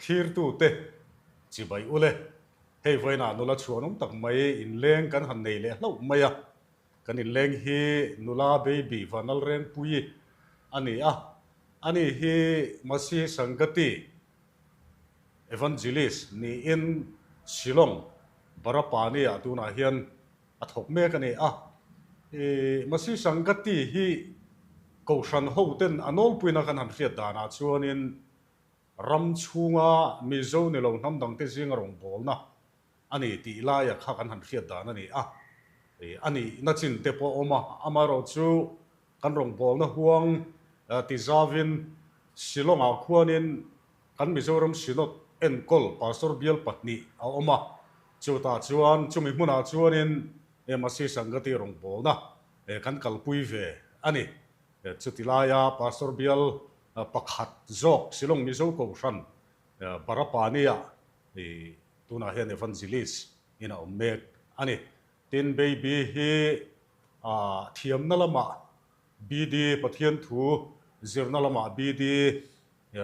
Thlirtute chibai ule, hei vawiinah nula chhuanawm tak mai inleng kan han nei leh hlauh mai a. Kan inleng hi nula baby Vanlalrengpuii a ni a, ani hi Masihi Sangati Evangelist niin Shillong Barapani-ah tunah hian a thawk mek a ni a. I Masihi Sangati hi Kohhran hoten a nawlpuina kan han hriat danah chuanin ram chhunga Mizo ni lo hnam dangte zinga rawngbawlna a ni tih laia kha kan han hriat dan a ni a. I a nihna chin te pawh a awm a, amaherawhchu kan rawngbawlna huang tizavin Shillong-ah khuanin kan Mizoram Synod enkawl Pastor bial pahnih a awm a, chutah chuan chumi hmunah chuanin Masihi Sangati rawngbawlna kan kalpui ve a ni. Chuti laia Pastor bial pakhat zawk Shillong Mizo Kohhran Barapani-ah tunah hian Evangelist in a awm mek a ni. Tin, Baby hi thiamna lamah BD, Pathian thu zirna lamah BD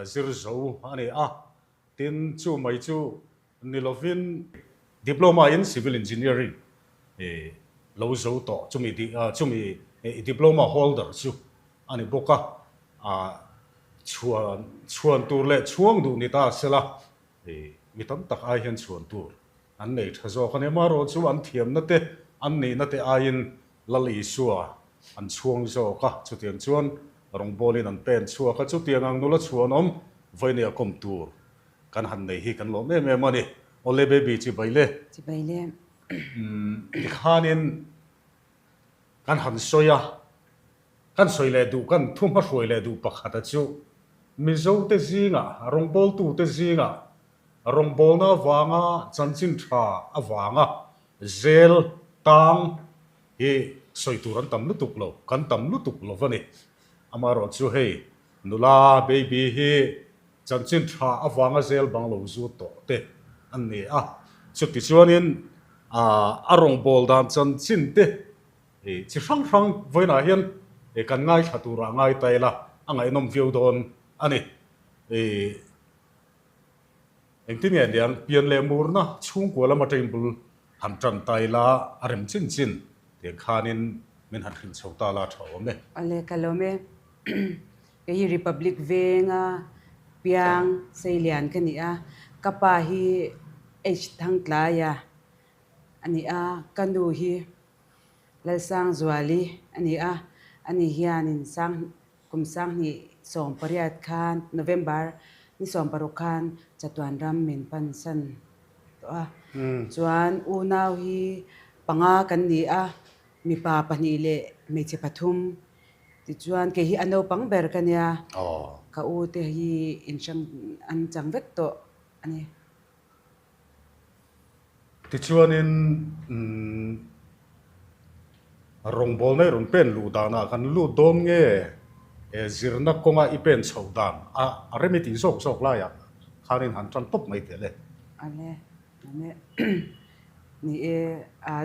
zir zo a ni a. Tin, chu mai chu ni lovin Diploma in Civil Engineering lo zo tawh chumi chumi diploma holder chu a ni bawk a. Chhuan chhuan tur leh chhuang duh ni ta sela mi tam tak ai hian chhuan tur an nei tha zawk a ni. Amaherawhchu an thiamna te, an nihna te aiin Lal Isua an chhuang zawk a, chutiang chuan rawngbawlin an pen chhuak a, chutiang ang nula chhuanawm vawinia kawm tur kan han nei hi kan lawm em em a ni. Awle baby chibai le. Chibai le. Tikhanin kan han sawi a, kan sawi leh duh, kan thu hmahruai leh duh pakhata chu Mizote zingah, rawngbawltute zingah rawngbawlna avanga chanchin tha avanga zel tang hi sawi tur an tam lutuk lo, kan tam lutuk lo va ni. Amaherawh chu hei nula baby hi chanchin tha avanga zel bang lo zu tawh te an ni a, chuti chuanin a rawngbâwl dan chanchin te chi hrang hrang vawiinah hian kan ngaithla turah ngai ta ila a ngaihnawm viau dawn a ni. Engtin nge niang pian leh murna chhungkua lama train bul han tan ta ila a rem chin chin tiang khanin min han hrilh chho ta la tha awm e. Awle ka lawm e. Kei hi Republic venga piang Seilian ka ni a, ka pa hi H Thangtlaia a ni a, ka nu hi Lalsangzuali a ni a, ani hianin sang Kum 2018 khan November ni 16 khan chatuan ram min pansan tawh a. Chuan unau hi panga kan ni a, mipa pahnih leh hmeichhe pathum. Tichuan kei hi a naupang ber ka nia, ka u te hi inhrang an chang vek tawh a ni. Tichuanin rawngbawlna i rawn pen luh danah kan lut dawn nge zirna kawnga i pen chhoh dan a rem i tih zawk zawk laiah khanin han tan tawp mai teh le. Ale, ale. Ni e,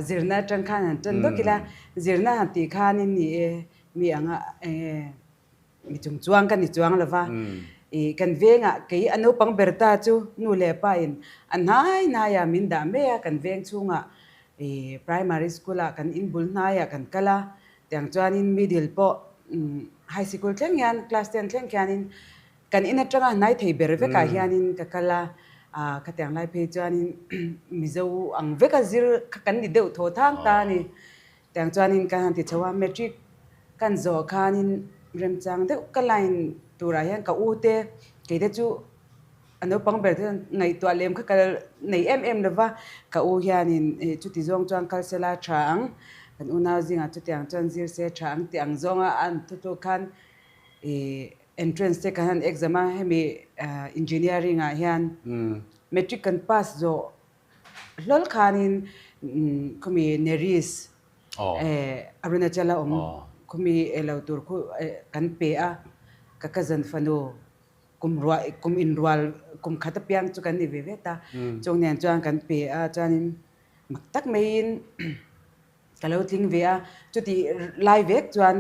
zirna atang khan han tan dawk ila, zirna han tih khanin ni e, mi anga enge Mi chung chuang ka ni chuang lo va, i kan vengah kei a naupang ber ta chu nu leh pa in a hnai hnaiah min dah mai a, kan veng chhungah i primary school ah kan inbul hnaiah kan kal a, tiang chuanin middle pawh high sikul thleng hian class ten thleng khianin kan in atanga hnai thei ber vekah hianin ka kal a, khatiang lai phei chuanin Mizo ang veka zir kha kan ni deuh thaw thang ta a ni. Tiang chuanin ka han ti chho a, matric kan zawh khanin remchang deuh ka line turah hian ka u te kei te chu a naupang ber te chuan ngaihtuah lem kha ka nei em em lo va, ka u hianin chuti zawng chuan kal se la tha ang, kan unau zingah chutiang chuan zir se tha ang tih ang zawnga a an thutluk khan ih entrance te kan han exam a, hemi engineering ah hian matric kan pass zawh Hlawl khanin khumi Neris Arunachal a awm khumi elo tur khu kan pe a, ka cousin fanu kum ruah kum inrual kum khat apiang chu kan ni ve ve ta, chung nen chuan kan pe a chuanin mak tak maiin ka lo tling ve a, chutih lai vek chuan.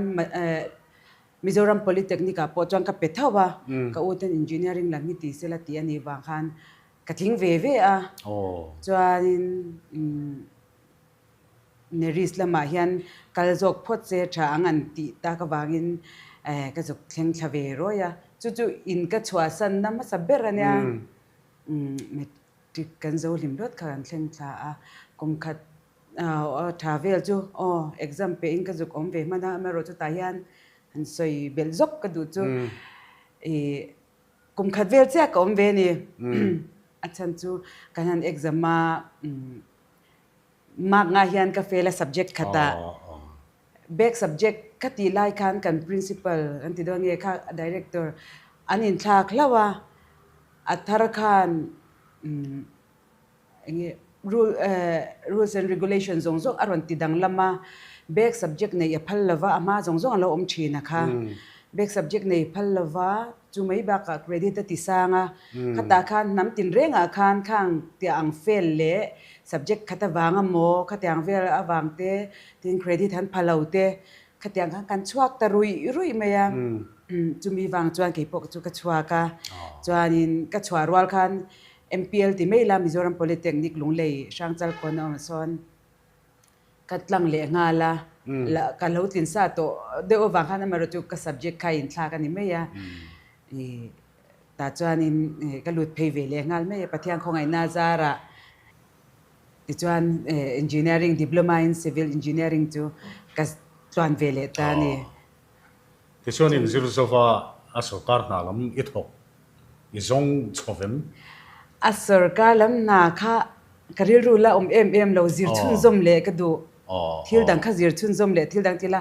Mizoram Polytechnic ah pawh chuan ka pe tho a, ka u ten engineering lam hi ti sela tih a nih vang khan ka tling ve ve a. Chuanin Neris lamah hian kal zawk phawt se tha ang an tih tak avangin ka zuk thleng thla ve rawi a. Chu chu in ka chhuahsan na hmasa ber a nia. Matric kan zo hlim rawt kha kan thleng thla a, kum khat tha vel chu aw exam peh in ka zuk awm ve hman a, amaherawh chutah hian han sawi belh zawk ka duh chu ih kum khat vel chiah ka awm ve a ni. A chhan chu kan han exam a mark ngah hian ka fail a subject khatah back subject ka tih lai khan kan principal kan ti dawn nge kha director an inthlak hlauh a, a thar khan eng nge rule rules and regulation zawng zawng a rawn ti danglam a, back subject neih a phal lova a hma zawng zawng a lo awm thin a kha, back subject nei phal lova chu mai bakah credit a ti sang a, khatah khan hnam tinrengah khan khang tiah ang fail leh subject khat avang amaw khatiang vel avang te tin credit han pha lo te khatiang khan kan chhuak ta ruih ruih mai a, chumi vang chuan keipawh chu ka chhuak a, chuanin ka chhuah rual khan MPL ti mai la Mizoram Polytechnic Lunglei Hrangchal kawn a awm sawn ka tlang leh nghal a, ka lo tlin sa tawh deuh avang khan amaherawh chu ka subject kha a inthlak a ni mai a, ih tah chuanin ka lut phei ve leh nghal mai a, Pathian khawngaihna zarah tichuan Engineering Diploma in Civil Engineering chu ka tluan ve leh ta a ni. Tichuan inzir zova a sorkar hna lam i thawk i zawng chho vem? A sorkar lam hna kha ka rilru la awm em em lo, zir chhunzawm leh ka duh. Thil dang kha zir chhunzawm leh thil dang ti la,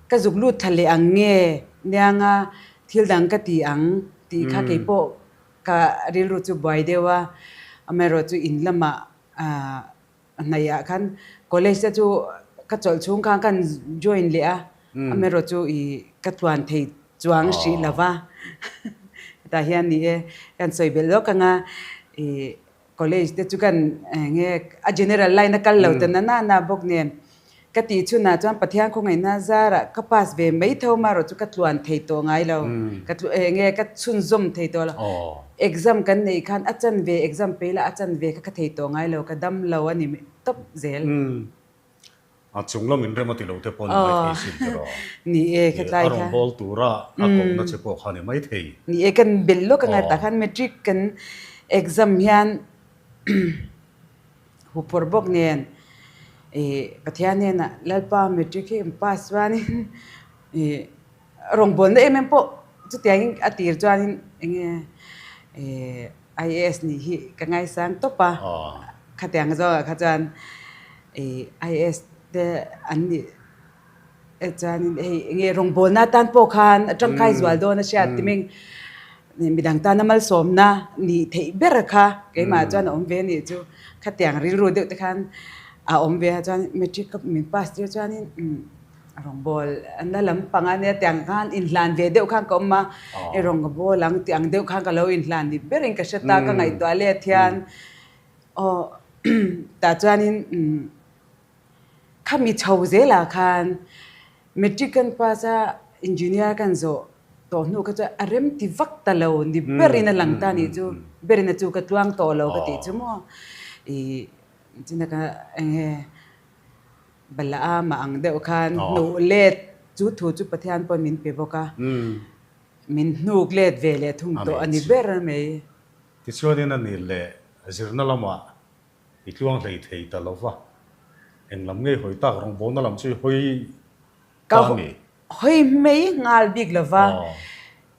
ka zuk lut thla leh ang nge nianga thil dang ka ti ang tih kha keipawh ka rilru chu buai deuh a, amaherawh chu in lamah Hnaihah khan college te chu ka chawlh chhung khan ka join leh a, amaherawh chu ih ka tluan thei chuang hrih lo va, hetah hian ni e kan sawi belh lawk ang a, ih college te chu kan eng nge a general line a kal lo ta na na bawk nen ka tih chhunah chuan Pathian khawngaihna zarah ka pass ve mai tho amaherawh chu ka tluan thei tawh ngai lo, ka eng nge ka chhunzawm thei tawh lo. Exam kan neih khan a chanve exam pe ila a chanve kha ka thei tawh ngai lo, ka dam lo a ni tawp zel. A chung lam inrem a ti lo te pawh a ni mai thei sin tiraw? Ni e, ka tlai kha. A rawngbâwl tura a kohna che pawh kha a ni mai thei. Ni e, kan belh lawk a ngai tah khan matric kan exam hian huphurh bawk nen ih Pathian hnenah Lalpa matric hi in pass chuanin ih Rawngbawlna em em pawh chutiangin a tir chuanin eng nge IAS nih hi ka ngaisang tawp a, khatiang zawngah kha chuan IAS te an nih chuanin hei eng nge rawngbawlna atan pawh khan a tangkai zual dawn a hriat timing midang tana malsawmna nih theih ber kha keimah chuan a awm ve a nih chu khatiang rilru deuh te khan a awm ve a chuan matric ka min pass tir chuanin Rawngbâwl na lampang a nia tiang khan inhlan ve deuh khan ka awm a, i rawn ka bawl ang tih ang deuh khan ka lo inhlan ni berin ka hre ta, ka ngaihtuah let hian aw tah chuanin khami chho zelah khan matric kan pass a engineer kan zawh tawh hnu kha chuan a rem ti vak ta lo ni berin a lang ta nih chu, berin a chu ka tluang tawh lo ka tih chu maw ih china ka eng nge. Balaama ang deuh khan hnuh let chu thu chu Pathian pawn min pe bawk a, min hnuk let ve leh thung tawh a ni ber mai. Tichuanin a ni leh zirna lamah i tluang hlei thei ta lo va, eng lam ngei hawi tak rawngbawlna lam chu i hawi ta a ni. Ka hawi mai nghal bik lo va,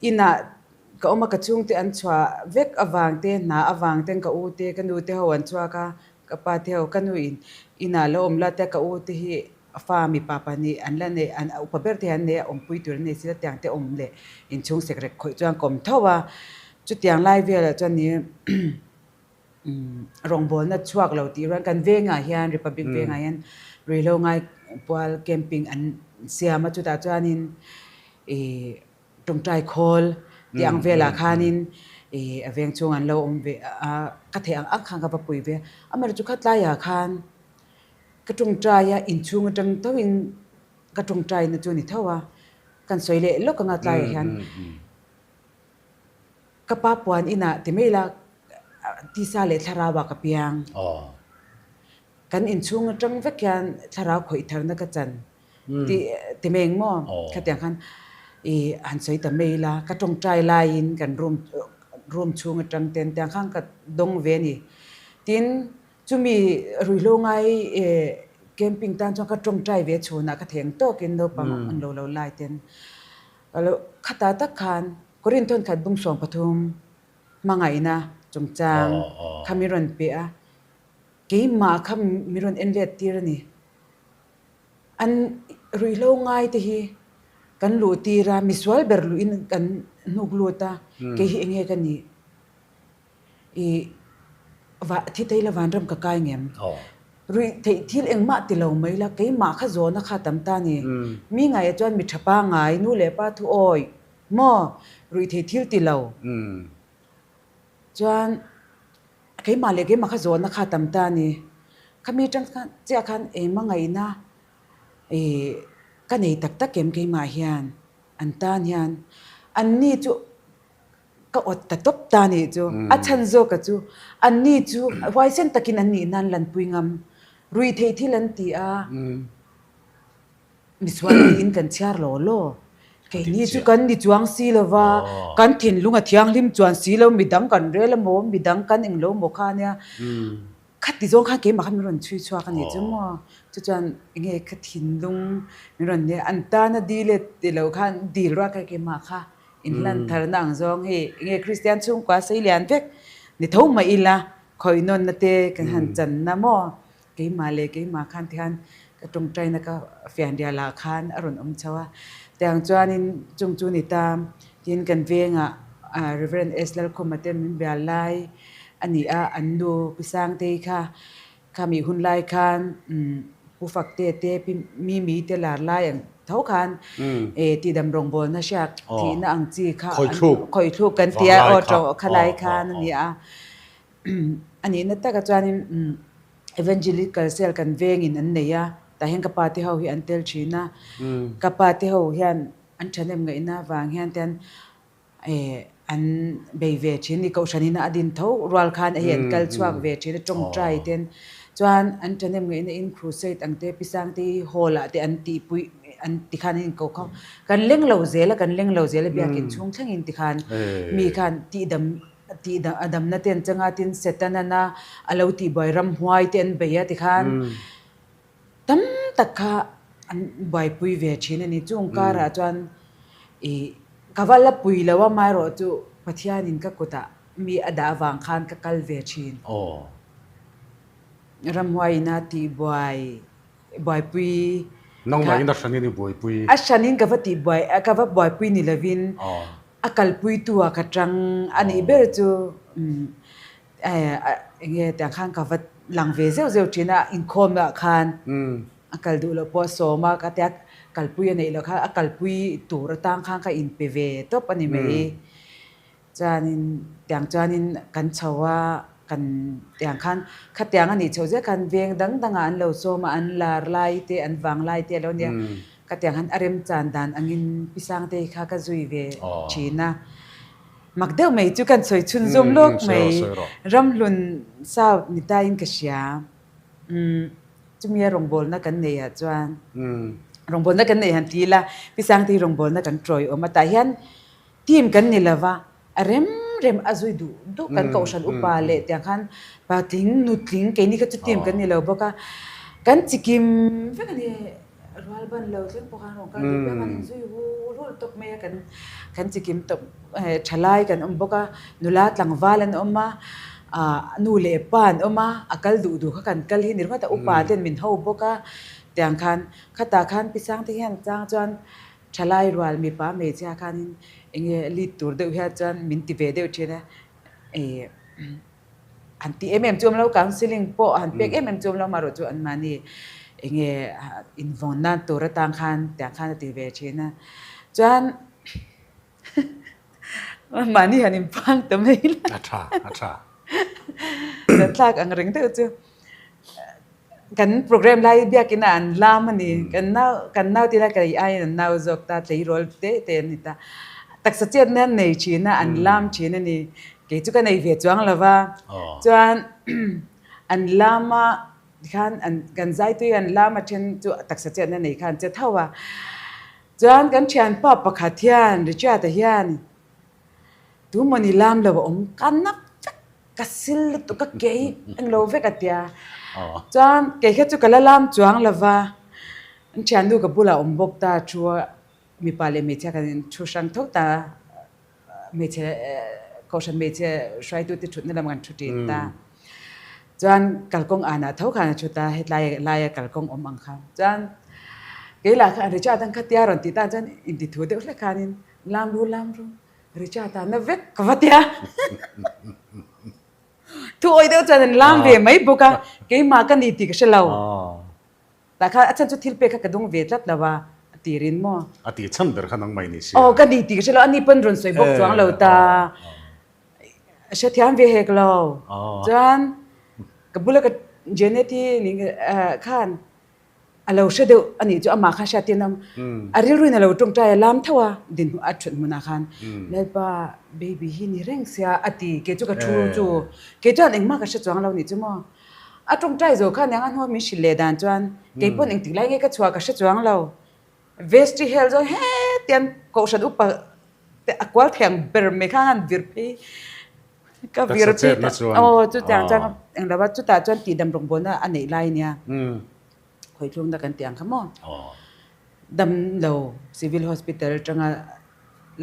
inah ka awm a, ka chhungte an chhuah vek avang te, hna avang ten ka u te, ka nu te ho an chhuak a, Ka pa te ho, ka nu in inah lo awm la te ka u te hi fa mipa pahnih an la nei, an upa ber te hi an nei a, awmpui tur an nei si la tiang te awm leh inchhung sekrek khawih chuan ka awm tho a. Chutiang lai velah chuan ni rawngbawlna chhuak lo tih ruan kan vengah hian Republic vengah hian ruihhlo ngai pual camping an siam a, chutah chuanin ih Tawngtai khawl tih ang velah khanin ih a veng chhung an lo awm ve a, ka theih ang ang khan ka va pui ve a. Amaherawhchu kha tlaiah khan ka tawngtai a, inchhung atang thoin ka tawngtaina chu a ni tho a. Kan sawi leh lawk anga tlaiah hian ka pa puan inah ti mai ila tisa leh thlarau ah ka piang. Kan inchhung atang vek hian thlarau khawih tharna ka chan tih ti mai eng maw? Khatiang khan i han sawi ta mai ila ka tawngtai laiin kan room room chhung atang ten tiang khan ka dawng ve a ni. Tin, chumi ruihhlo ngai camping tan chuan ka tawngtai ve chhunah ka theng tawkin naupang an lo lo lai ten ka lo khata tak khan Korin thawnkhat bung 13 hmangaihna chungchang kha min rawn pe a. Keimah kha min rawn en let tir a ni. An ruihhlo ngai te hi kan luh tir a, misual ber luhin kan hnuk lut a, kei hi enge ka nih? I va thi thei la vanram ka kai ngem? Ruih theih thil engmah ti lo mai la, keimah kha zawhna kha tam ta ni. Mi ngaiah chuan mi tha pa ngai, nu leh pa thu awi maw? Ruih theih thil ti lo. Chuan Keimah leh keimah kha zawhna kha tam ta a ni. Khami atang khan chiah khan engmah ngaihna ih ka nei tak tak em keimah hian an tan hian an ni chu ka awt ta tawp ta a nih chu. A chhan zawka chu an ni chu huaisen takin an nih nan lanpui ngam rui theih thil an ti a. Misual tiin kan chhiar law law. Keini chu kan ni chuang si lo va, kan thinlung a thianghlim chuan si lo, midang kan rel a maw, midang kan eng lo maw kha ania. Khati zawng khan keimah khan min rawn chhui chhuak a nih chu maw. Chu chuan enge ka thinlung min rawn nia, an tana dil e ti lo khan dil rual kha keimah kha inhlan tharna ang zawng hei enge Kristian chhungkua sei lian vek ni tho mah ila khawihnawna te kan han channa maw. Keimah leh keimah khan tikhan ka tawngtaina ka fianrial ah khan a rawn awm chho a. Tiang chuanin chung chu ni ta, tin kan vengah Reverend S. Lalkhawma te min bial lai a ni a, an nu Pi Sangtei kha khami hun lai khan Pu Fakte te Pi Mimi te lar lai ang tho khan tihdam rawngbawlna hriak thihna ang chi kha khawithluk kan tia aw khalai khan a ni a. A nihna takah chuanin Evangelical Cell kan vengin an nei a, tah hian ka pa te ho hi an tel thin a. Ka pa te ho hian an thahnem ngaihna avang hian te an bei ve thin ni Kohhran ina a din tho rual khan hei an kal chhuak ve thin a tawngtai ten chuan an thahnem ngaihna in crusade ang te Pi Sangte hall ah te an tihpui an tikhan an inko kho kan leng lo zel a kan leng lo zel a biakin chhung thlengin tikhan mi khan tihdam Tih a damna te an chang a, tin Setanan-a a lo tihbuai ramhuai te an bei a tikhan tam tak kha an buaipui ve thin a ni. Chung karah chuan ih ka va la pui lo a, amaherawhchu Pathianin ka kutah mi a dah avang khan ka kal ve thin. Ramhuaiin a tihbuai buaipui Nangmahin a hranin i buaipui. A hranin ka va tihbuai ka va buaipui ni lovin A kalpuitu ah ka tang a nih ber chu enge tiang khan ka va lang ve zeuh zeuh thin a, inkhawm ah khan a kal duh loh pawh a sawm a, ka tia kalpui a neih loh khan a kalpui tur atang khan ka inpe ve tawp a ni mai. Chuanin tiang chuanin kan chho a, kan tiang khan khatiang a nih chhoh zel khan veng dang dangah an lo sawm a, an lar lai te an vang lai te a lo nia. Ka tiang han a remchan dan angin Pi Sangtei kha ka zui ve thin a. Mak deuh mai chu kan sawi chhunzawm lawk mai. Ramhlun South ni tain ka hria. Umm chumi a rawngbawlna kan neih ah chuan rawngbawlna kan neih han ti ila Pi Sangtei rawngbawlna kan tawi awm a. Tah hian team kan ni lova a rem rem a zui duh duh kan kohhran upa leh tiang khan patling nutling keini kha chu team kan ni lo bawk a kan chikim vek a ni rual ban lo thleng pawh khan rawn kal duh piang an inzui hul hul tawp mai a kan kan chikim tawp thalai kan awm bawk a nula tlangval an awm a ah nu leh pa an awm a a kal duh duh kha kan kal hi ni ringawt a upa ten min ho bawk a tiang khan khatah khan pi sang te hian chang chuan Thalai rual mipa hmeichhia khanin enge lead tur deuh hian chuan min ti ve deuh thin a, ih han ti em em chu awm lo, counselling pawh han pek em em chu awm lo amaherawh chu anmahni enge invawn nan tur atang khan tiang khan a ti ve thin a, chuan mahni han inpang ta mai la. A tha, a tha. Zathlak ang reng deuh chu. Kan program lai biakin ah an lam a ni. Kan nau kan nau ti lai ka ei aiin an nau zawk ta, tleirawl te te an ni ta. Taksa chetna an nei thin a, an lam thin a ni. Kei chu ka nei ve chuang lo va. Chuan an lam a tikhan an kan zaitui an lam a then chu taksa chetna nei khan che tho a. Chuan kan thianpa pakhat hian Richard-a hian tu mawni lam lo a awm ka nap vek. Ka sil lutuk a kei englo vek a tia. Chuan kei kha chu ka la lam chuang lo va, an thiannu ka bulah awm bawk ta thu a, mipa leh hmeichhia kan in thu hrang tho ta, hmeichhe kohhran hmeichhe hruaitute thutna lam kan thu ṭin ta. Chuan kalkawng anah tho khan a thu ta, hetlai laia kalkawng awm ang khan. Chuan kei lah khan Richard ang kha tia rawn tih tan chuan intithu deuh hlek khanin lam ru lam ru. Richard a na vek ka va tia. Thu awi deuh chuan an lam ve mai bawk a, keimah ka ni tih ka hre lo. Tah khan a chhan chu thil pek kha ka dung ve tlat lo a, a ti rin maw? A ti chhan ber kha nangmah i ni si a. Aw ka ni tih ka hre lo, ani pawn rawn sawi bawk chuang lo ta. Hrethiam ve hek lo. Chuan ka bula ka Janet hi khan A lo hre deuh a nih chu amah khan hriat tirna a rilruin a lo tawngtai a lam tho a dinhmun a thut hmunah khan Lalpa baby hi ni reng sia a ti kei chu ka thu chu kei chuan engmah ka hre chuang lo nih chu maw a tawngtai zo khan eng a hnuah min hrilh leh dan chuan kei pawn engtik lai nge ka chhuah ka hre chuang lo vestry hel zawng hetiang kohhran upa te a kual thei ang ber mai khan han vir phei Ka vir phei ta aw chutiang chuan eng lo a chutah chuan tihdam rawngbawlna a neih lai ania khawithlungna kan tih ang kha maw damlo civil hospital atanga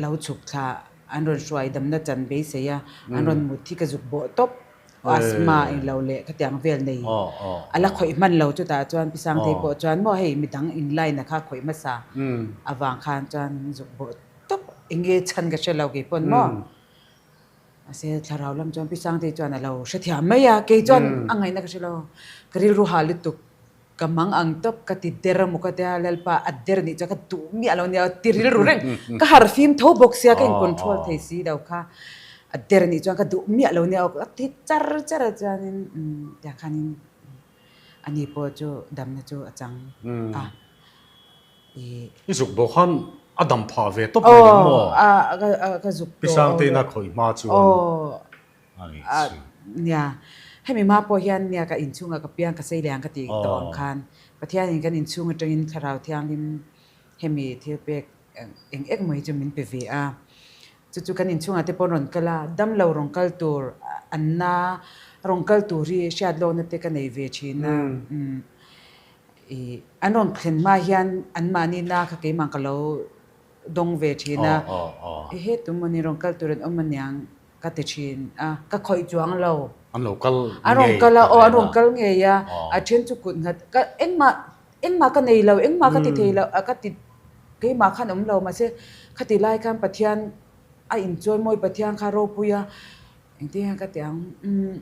lo chhuk thla an rawn hruai damna chan beisei a an rawn mut hi ka zuk bawh tawp asthma eng lo leh khatiang vel nei a la khawih hman lo chutah chuan pi Sangtei pawh chuan maw hei midang in line a kha khawih hmasa avang khan chuan zuk bawh tawp eng nge chhan ka hre lo kei pawn maw. Mahse, thlarau lam chuan Pi Sangtei chuan a lo hrethiam mai a, kei chuan a ngaihna ka hre lo. Ka rilru ha lutuk, ka mang ang tawp, ka ti der a maw ka tia, Lalpa a der nih chuan ka duh miah lo nia, ti rilru reng. Ka harh fim tho bawk sia, ka in control thei si lo kha, a der nih chuan ka duh miah lo nia, ka ti char char a chuanin tiang khanin ani pawh chu damna chu a chang a. I zuk bawk khan a dam phah ve tawp mai lo maw? Aw, ka zuk tawh. Pi Sangteina khawih hma chuan a nih chu. Nia, hemi hma pawh hian nia ka inchhungah ka piang ka sei leh ang ka tih tawh ang khan Pathianin kan inchhung atangin Thlarau Thianghlim hemi thil pek eng eng mai chu min pe ve a. Chu chu kan inchhungah te pawh rawn kal a, damlo rawn kal tur an na rawn kal tur hi hriat lawkna te ka nei ve thin a. I an rawn thlen hma hian anmahni na kha keimah ka lo dawng ve thin a, i he tum mawni rawn kal tur an awm aniang ka ti thin a, ka khawih chuang lo. An lo kal An rawn kal a, aw an rawn kal ngei a, a then chu kut nghat ka engmah engmah ka nei lo, engmah ka ti thei lo, ka ti keimah khan awm lo mahse khati lai khan Pathian a inchawimawi Pathian kha ropui a, engtin nge ka ti ang umm.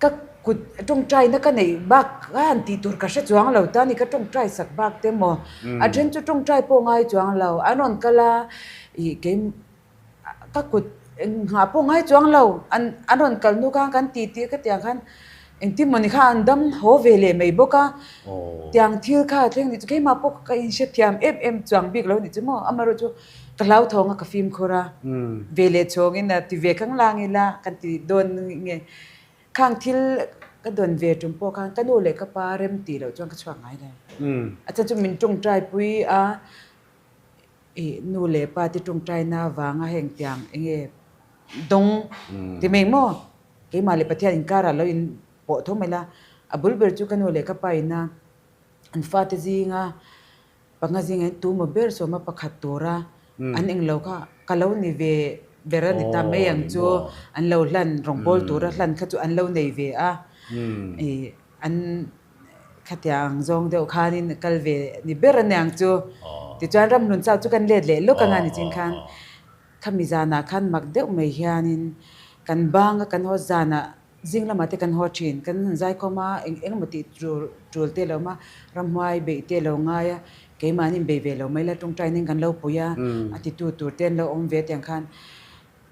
Ka kut tawngtaina ka neih bak a han tih tur ka hre chuang lo ta ni, ka tawngtai sak bak te maw? A then chu tawngtai pawh ngai chuang lo, an rawn kal a, ih kei ka kut nghah pawh ngai chuang lo, an an rawn kal hnu khan kan tih tih ka tih ang khan engtin mawni kha an dam haw ve leh mai bawk a, tiang thil kha a thleng nih chu keimah pawh ka inhrethiam em em chuang bik lo nih chu maw, amaherawhchu chu ka hlauthawng a ka fimkhur a, ve leh chhawngin a ti ve khang lang ila kan ti dawn nge. Khang thil ka dawn ve tum pawh khan ka nu leh ka pa rem tih loh chuan ka chhuak ngai lo. A chhan chu min tawngtai pui a, ih nu leh pa te tawngtaina avanga heng tiang eng nge dawng ti mai maw? Keimah leh Pathian inkarah lo in pawh tho mai la, a bul ber chu ka nu leh ka pa ina an fate zinga Panga zingah hian tumaw ber sawma pakhat tura an englo kha ka lo ni ve ber a ni ta mai ang chu an lo hlan rawngbawl tura hlan kha chu an lo nei ve a ih an khatiang ang zawng deuh khanin kal ve ni ber a niang chu tichuan ramhlun chau chu kan let leh lawk anga nichin khan khami zanah khan mak deuh mai hianin kan banga kan haw zanah Zing lamah te kan haw thin, kan han zaikhawm a, eng eng emaw tih tul tul te lo awm a, ramhuai beih te lo ngai a, keimahni in bei ve lo mai la tawngtainin kan lo pui a, a titu tur te an lo awm ve tiang khan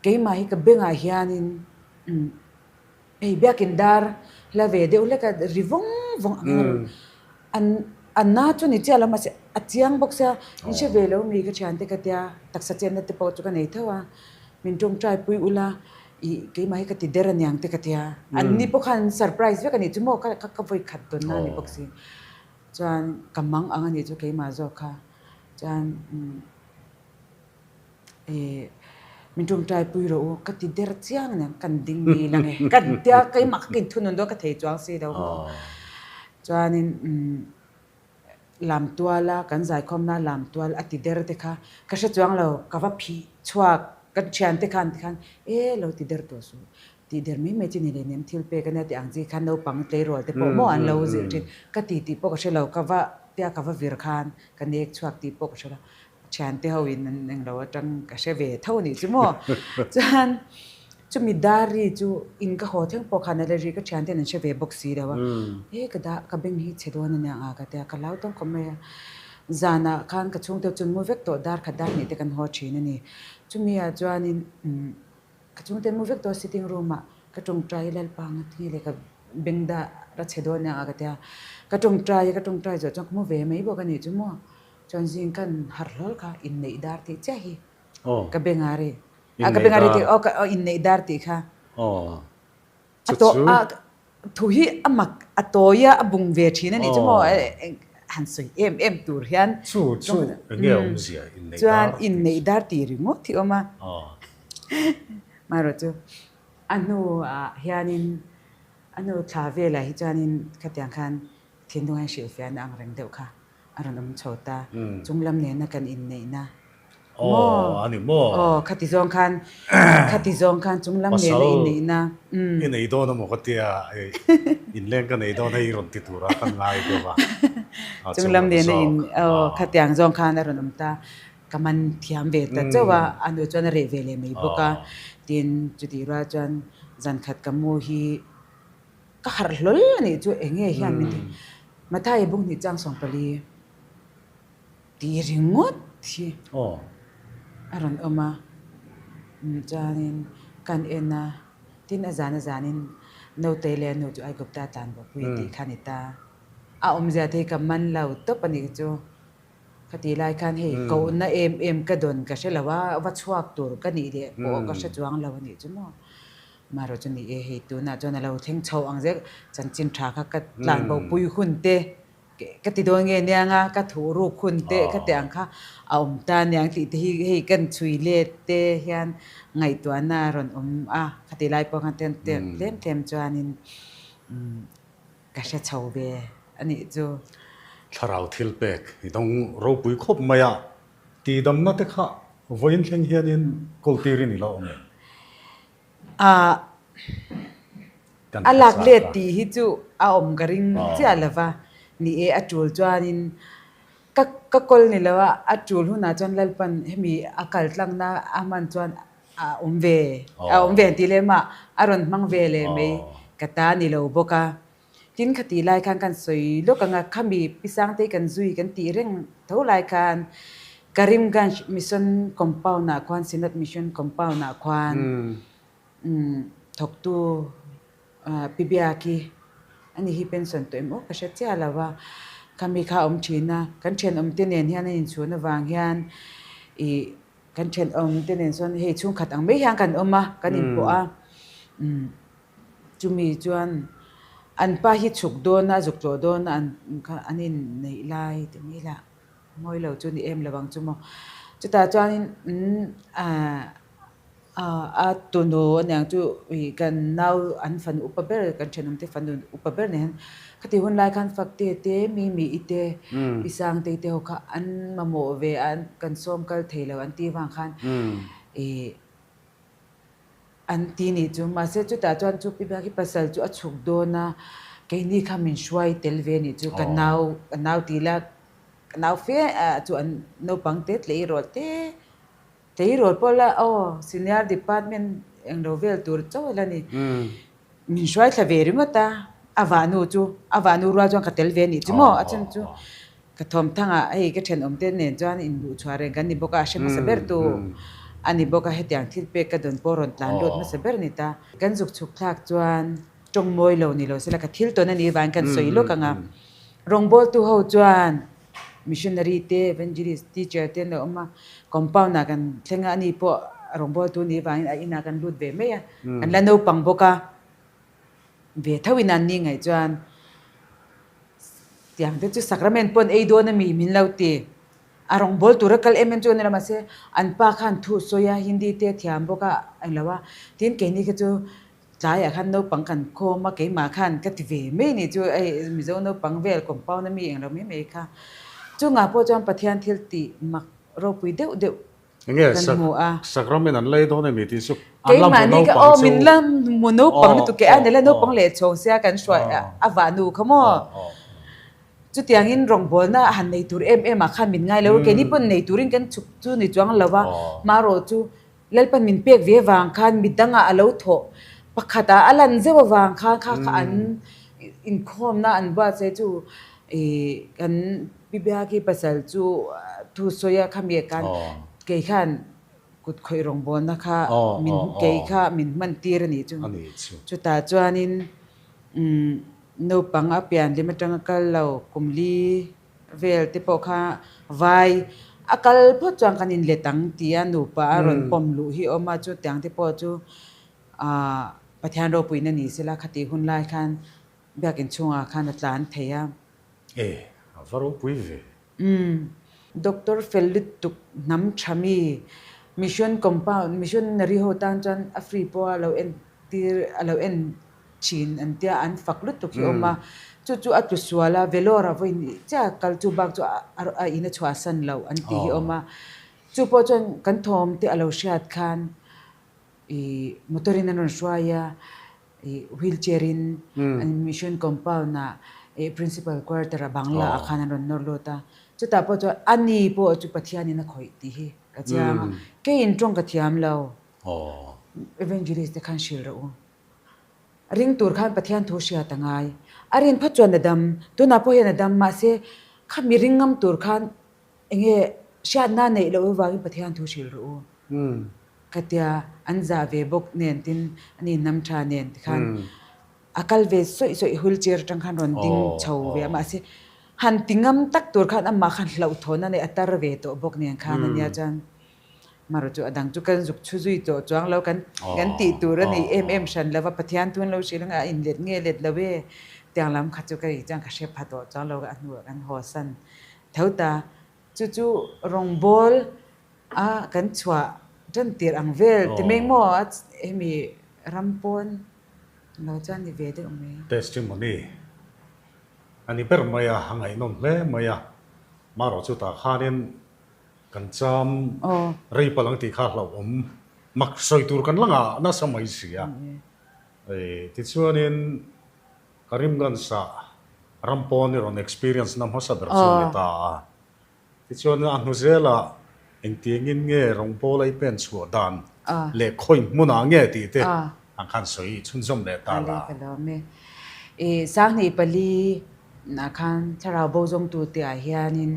keimah hi ka bengah hianin umm hei biakin dar Hla ve deuh hlek a, ri vawng vawng ang hian a rawn an a na chu ni chiah lo mahse a chiang bawk sia, in hre ve lo mi ka thiante ka tia taksa chenna te pawh chu ka nei tho a, min tawngtai pui ula ih keimah hi ka ti der aniang te ka tia, an ni pawh khan an surprise vek a nih chu maw ka ka vawi khat dawn na a ni bawk si, chuan ka mang ang a nih chu keimah zawk kha chuan umm. Ih, min tawngtai pui rawh u, ka ti der chiang nen kan ding ngil ang e, ka tia keimah kha ka inthunun dawn ka thei chuang si lo maw. Chuanin umm lamtuala kan zaikhawmna lamtual a ti der te kha ka hre chuang lo, ka va phih chhuak kan thiante khan tikhan e lo ti der tawh suh, tih der mai mai chi ni leh nem thil pek ania tih ang chi khan naupang tleirawl te pawh maw an lo zilh thin, ka ti tih pawh ka hre lo, ka va tia ka va vir khan ka nek chhuak tih pawh ka hre lo. Thiante ho in an englo atang ka hre ve tho anih chu maw. Chuan chumi dar-ri chu in ka haw thleng pawh khan a la ri ka thianten an hre ve bawk si lo a. He ka dah ka beng hi chhe dawn ania ang a ka tia ka lau tawng khawp mai a. Zanah khan ka chhungte chu an mu vek tawh dar khat dar hnih te kan haw thin a ni. Chumi ah chuanin umm ka chhungte an mu vek tawh sitting room ah ka tawngtai Lalpa nga tinge le ka beng dah a chhe dawn ania ang a ka tia. Ka tawngtai a ka tawngtai zawh chuan ka mu ve mai bawk a nih chu maw. Chuan zing kan harh hlawl kha inneih dar tih chiah hi ka beng a ri. A ka beng a ri tih aw aw inneih dar tih kha. A to a thu hi a mak a tawi a a bung ve thin a nih chu maw han sawi em em tur hian. Chu chu eng nge awmzia inneih dar tih. Chuan inneih dar tih ringawt hi awm a. Marawh chu a hnuah hianin a hnu thla velah hi chuanin khatiang khan thinlung hian hrilhfiahna ang reng deuh kha. A rawn awm chho ta. Chung lam nena kan inneihna. Maw? A ni maw? Aw, khati zawng khan, khati zawng khan chung lam nena inneihna. I nei dawn a maw ka tia, inleng ka nei dawn hei i rawn ti tura kan ngai deuh a. Chung lam nena in, aw, khatiang zawng khan a rawn awm ta. Ka man thiam ve ta chauh a, a nu chuan a reh ve leh mai bawk a. Tin, chutih rual chuan zan khat ka mu hi Ka harh hlawl a nih chu eng nge hian min ti Mathai bung hnih chang 14 ti ringawt hi a rawn awm a, chuanin kan en a, tin a zan a zanin Nautei leh a nu chu Aigupta tlan bawhpui tih kha a ni ta. A awmzia te hi ka man lo tawp a nih chu. Khatih lai khan hei kohna em em ka dawn ka hre lo a, va chhuak tur ka nih leh pawh ka hre chuang lo a nih chu maw. Marawh chu ni e, hei tunah chuan a lo thleng chho ang zel, chanchin tha kha ka tlan bo pui hun te ka ti dawn nge niang a, ka thuh ruk hun te ka ti ang kha a awm ta niang tih te hi hei kan chhui let te hian ngaihtuahna a rawn awm a, khatih lai pawh khan tlem tlem chuanin ka hre chho ve a nih chu. Thlarau thil pek i dawng ropui khawp mai a, Tihdamna te kha vawiin thleng hianin kawltir i ni lo awm em? A lak let tih hi chu a awm ka ring chiah lo va, ni e a tul chuanin ka ka kawl ni lo a, a tul hunah chuan Lalpan hemi a kal tlangna a hman chuan a awm ve, a awm ve an tih lem a, a rawn hmang ve leh mai ka ta ni lo bawk a. Tin khatih lai khan kan sawi lawk ang a, khami Pi Sangtei kan zui kan tih reng tho lai khan Karimganj Mission Compound ah khuan Synod Mission Compound ah khuan thawktu Pi Biaki ani hi pension tawh em aw ka hre chiah lo a, khami kha a awm thin a, kan thenawm te nen hian a inchhun avang hian ih kan thenawm te nen chuan hei chhungkhat ang mai hian kan awm a, kan inpawh a. Chumi chuan an pa hi chhuk dawn a, zuk tlawh dawn a an kha an inneih lai ti mai lah mawi lo chu ni em lo ang chu maw. Chutah chuanin aah a tunu aniang chu ih kan nau an fanu upa ber kan thenawm te fanu upa ber nen hian khati hun lai khan Fakte te Mimi i te Pi Sangtei te ho kha an mamawh ve a kan sawm kal thei lo an tih vang khan ih An ti nih chu. Mahse chutah chuan chu Pi Biaki pasal chu a chhuk dawn a, keini kha min hruai tel ve nih chu ka nau, ka nau ti ila ka nau fe chu an naupang te tleirawl te, tleirawl pawh la aw senior department englo vel tur chauh ila ni. Min hruai thla ve ringawt a, a vahnu chu, a vahnu rual chuan ka tel ve nih chu maw, a chhan chu Ka thawmthangah hei ka thenawmte nen chuan inluhchhuah reng kan ni bawk a, a hre hmasa ber tu a ni bawk a, hetiang thil pek ka dawn pawh rawn tlan lut hmasa ber a ni ta. Kan zuk chhuk thlak chuan Tawng mawi lo ni lo sela ka thil tawn a nih vangin kan sawi lawk ang a. Rawngbawltu ho chuan missionary te, evangelist, teacher te an lo awm a, compound ah kan thleng a, ani pawh rawngbawltu nih vangin a inah kan lut ve mai a, kan la naupang bawk a, ve tho in an ni ngaih chuan tiang te chu sacrament pawh an ei dawn a mi min lo ti. A rawngbâwl tura kal em em chu a ni lo, mahse an pa khan thu sawi a, Hindi te a thiam bawk a, englo a, tin keini kha chu Tlaiah khan naupang kan khawm a, keimah khan ka ti ve mai ni chu hei Mizo naupang vel compound a mi englo mai mai kha. Chungah pawh chuan Pathian thil tih mak ropui deuh deuh kan hmu a. Enge Sakramen an lei dawn emi tih chu an la hmu naupang chu. Aw min la hmu naupang lutuk ke a nila naupang leh chhawng sia kan hruai a vah nu kha maw. Chutiangin rawngbawlna a han nei tur em em ah khan min ngai lo, keini pawn nei turin kan chhuk chu ni chuang lo a, marawh chu Lalpan min pek ve avang khan midangah a lo thawh pakhatah a lan zeuh avang khan kha kha an inkhawmna an buatsaih chu ih kan Pi Biaki pasal chu thu sawi a khami ah khan kei khan kut khawih rawngbawlna kha min kei kha min hman tir a nih chu. Chutah chuanin umm naupang a pian hlim atanga kal lo kum li Vel te pawh kha vai a kal phawt chuan kan inlet ang tia nupa a rawn pawm luh hi a awm a, chutiang te pawh chu aah Pathian ropuina ni sela khatih hun lai khan biakin chhungah khan a tlan thei a. E, a va ropui ve. Umm, Doctor fel lutuk hnam tha mi, mission compound, missionary ho tan chuan a free pawh a lo entir a lo en thin an tia an fak lutuk hi a awm a, chu chu a tlu sual a, Vellore a vawi nih chiah a kal chu bak chu a in a chhuahsan loh an tih hi a awm a, chu pawh chuan kan thawm te a lo hriat khan ih motor in an rawn hruai a, ih wheel chair in an mission compound ah ih principal quarter ah bangla ah khan an rawn nawr lut a, chutah pawh chuan a ni pawh chu Pathian in a khawih tih hi ka chiang a, keiin tawng ka thiam lo, evangelist te khan hrilh rawh u. Ring tur khan Pathian thu hriat a ngai. A rin phawt chuan a dam. Tunah pawh hian a dam. Mahse, kha mi ring ngam tur khan eng nge hriatna neih loh avangin Pathian thu hrilh rawh u. Ka tia, an zah ve bawk nen tin ani hnam tha nen tikhan a kal ve sawih sawih wheelchair atang khan rawn ding chho ve a. Mahse, han ti ngam tak tur khan amah khan hlauhthawn a nei a tar ve tawh bawk nen khan ania chuan Marawh chu a dang chu kan zuk chhu zui tawh chuang lo kan kan tih tur a ni em em hran lo va, Pathian thu an lo hrilh anga a inlet nge let lo e tiang lam kha chu ka ih chuan ka hre pha tawh chuang lo a hnuah kan haw san tho ta. Chu chu rawngbâwl a kan chhuah tan tirh ang vel ti mai maw a hemi ram pawn lo chuan ni ve deuh mai. Testimony a ni ber mai a, a ngaihnawm hle mai a, marawh chu tah khanin Kan cham rei palh ang tih kha hlauhawm mak sawi tur kan la ngah nasa mai si a. Tichuanin Karimganj-ah ram pawn i rawn experience na hmasa ber chu a ni ta a. Tichuan a hnu zelah engtiangin nge rawngbawla i pen chhuah dan leh khawi hmunah nge tih te ang khan sawi chhunzawm leh ta la. Sanghnih pali-ah khan thlarau bo zawngtute ah hianin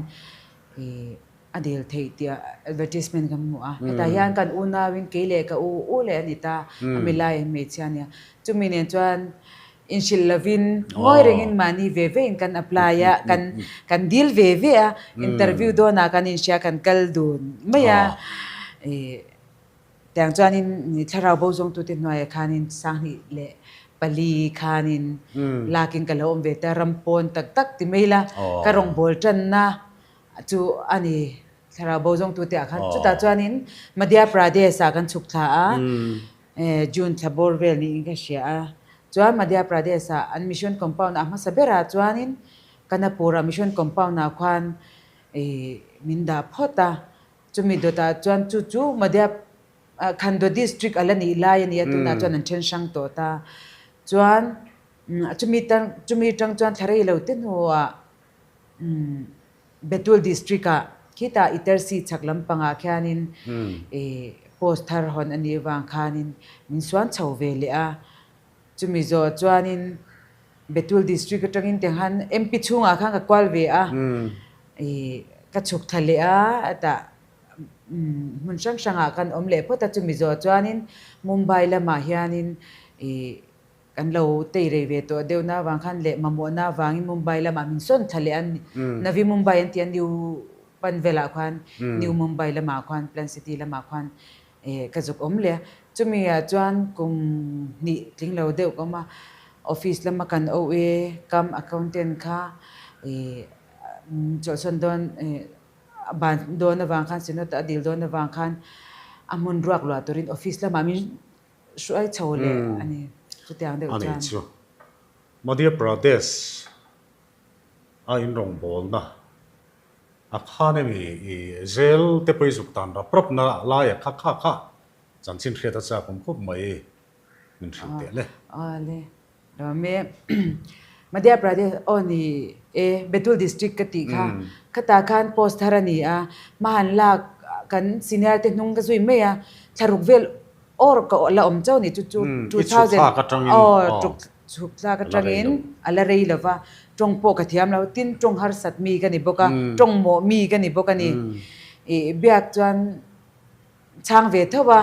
I a dil theih tih advertisement kan hmu a, hetah hian kan unauin kei leh ka u u leh a ni ta, a milai hmeichhia a nia. Chumi nen chuan inhrilh lovin ngawi rengin mahni ve ve in kan apply a, kan kan dil ve ve a, interview dawnah kan inhria kan kal dun mai a. I tiang chuanin thlarau bo zawngtute hnuaiah khanin sanghnih leh pali khanin lakin ka lo awm ve ta, ram pawn tak tak ti mai ila ka rawngbâwl ṭanna chu a ni thlarau bo zawngtute ah khan. Chutah chuanin Madhya Pradesh ah kan chhuk thla a, June thla bawr vel niin ka hria a. Chuan Madhya Pradesh ah an mission compound ah hmasa berah chuanin Kanapur ah mission compound ah khuan min dah phawt a. Chumi dawtah chuan chu chu Madhya Khandwa District a la nih lai a ni a, tunah chuan an then hrang tawh ta. Chuan chumi tang chumi tang chuan thla rei lo te hnuah Betul District ah khitah Itarsi chhak lampangah khianin ih post thar hawn a nih avang khanin min suan chho ve leh a. Chumi zawh chuanin Betul District atangin tianghan MP chhungah khan ka kual ve a, ih ka chhuk thla leh a, hetah Hmun hrang hrangah kan awm leh phawt a, chumi zawh chuanin Mumbai lamah hianin ih. Kan lo tei rei ve tawh deuhna avang khan leh mamawhna avangin Mumbai lamah min sawn thla leh a, Navi Mumbai an ti a, New Panvel-ah khuan, New Mumbai lamah khuan, Plan City lamah khuan ka zuk awm leh a. Chumi ah chuan kum hnih tling lo deuh ka awm a, office lama kan OA kam accountant kha chawlhsawn dawn a ban dawn avang khan Synod-a a dil dawn avang khan a hmun ruak luah turin office lamah min Hruai chho leh a ni. Chutiang deuh A chuan. nih chu. Madhya Pradesh a in rawngbawlna a khan emi i zel te pawh i zuk tan rap rap na laia kha kha kha chanchin hriat a chak awm khawp mai min hrilh teh le. Aw le. Lawm e. Madhya Pradesh aw ni e Betul district ka tih kha. Khatah khan post thar a ni a. Hma han lak kan senior te hnung ka zui mai a. Thlaruk vel Or ka la awm chauh ni chu chu 2000 aw chhuk thlak atangin a la rei lo va, tawng pawh ka thiam lo, tin tawng harsat mi ka ni bawk a, tawng mawh mi ka ni bawk a ni. Ih biak chuan chhang ve tho a,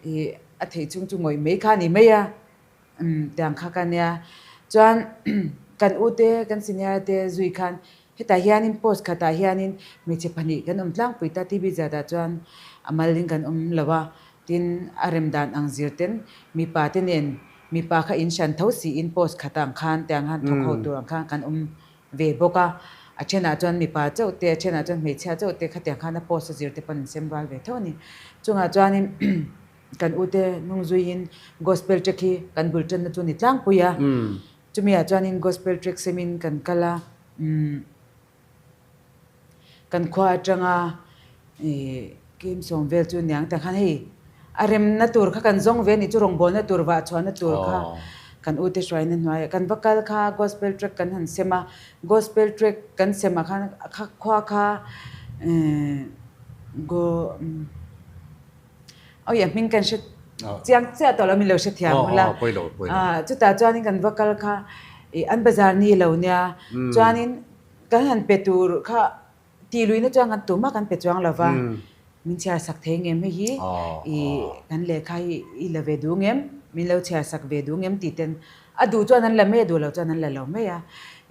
ih a theih chhung chu ngawih mai kha a ni mai a, umm tiang kha ka nia. Chuan kan ute kan senior te zui khan Hetah hianin post khatah hianin hmeichhe pahnih kan awm tlangpui ta TB zatah chuan a malin kan awm lo a, tin a rem dan ang zir ten mipa te nen mipa kha in hran tho siin post khat ang khan tiang khan thawk ho tur ang khan kan awm ve bawk a, a thenah chuan mipa chauh te a thenah chuan hmeichhia chauh te khatiang khan a post a zir te pawn an sem rual ve tho a ni. Chungah chuanin kan ute hnung zuiin gospel track hi kan bul tanna chu a ni tlangpui a. Chumi ah chuanin gospel track semin kan kal a, umm kan khua atanga ih kem sawm vel chu niang tah khan hei a remna tur kha kan zawng ve a nih chu rawngbawlna tur vah chhuahna tur kha kan ute hruaina hnuaiah kan va kal kha gospel track kan han sem a, gospel track kan sem ah khan kha khua kha eh go umm. Awi a hming kan hre chiang chiah tawh lo min lo hre thiam ula. Chutah chuanin kan va kal kha ih an bazar ni lo nia chuanin kan han pe tur kha tih luihna chuan kan tumah kan pe chuang lo va min chhiar sak thei ngem hei hi ih kan lehkha hi i la ve duh ngem min lo chhiar sak ve duh ngem tih ten a duh chuan an la mai a duh lo chuan an la lo mai a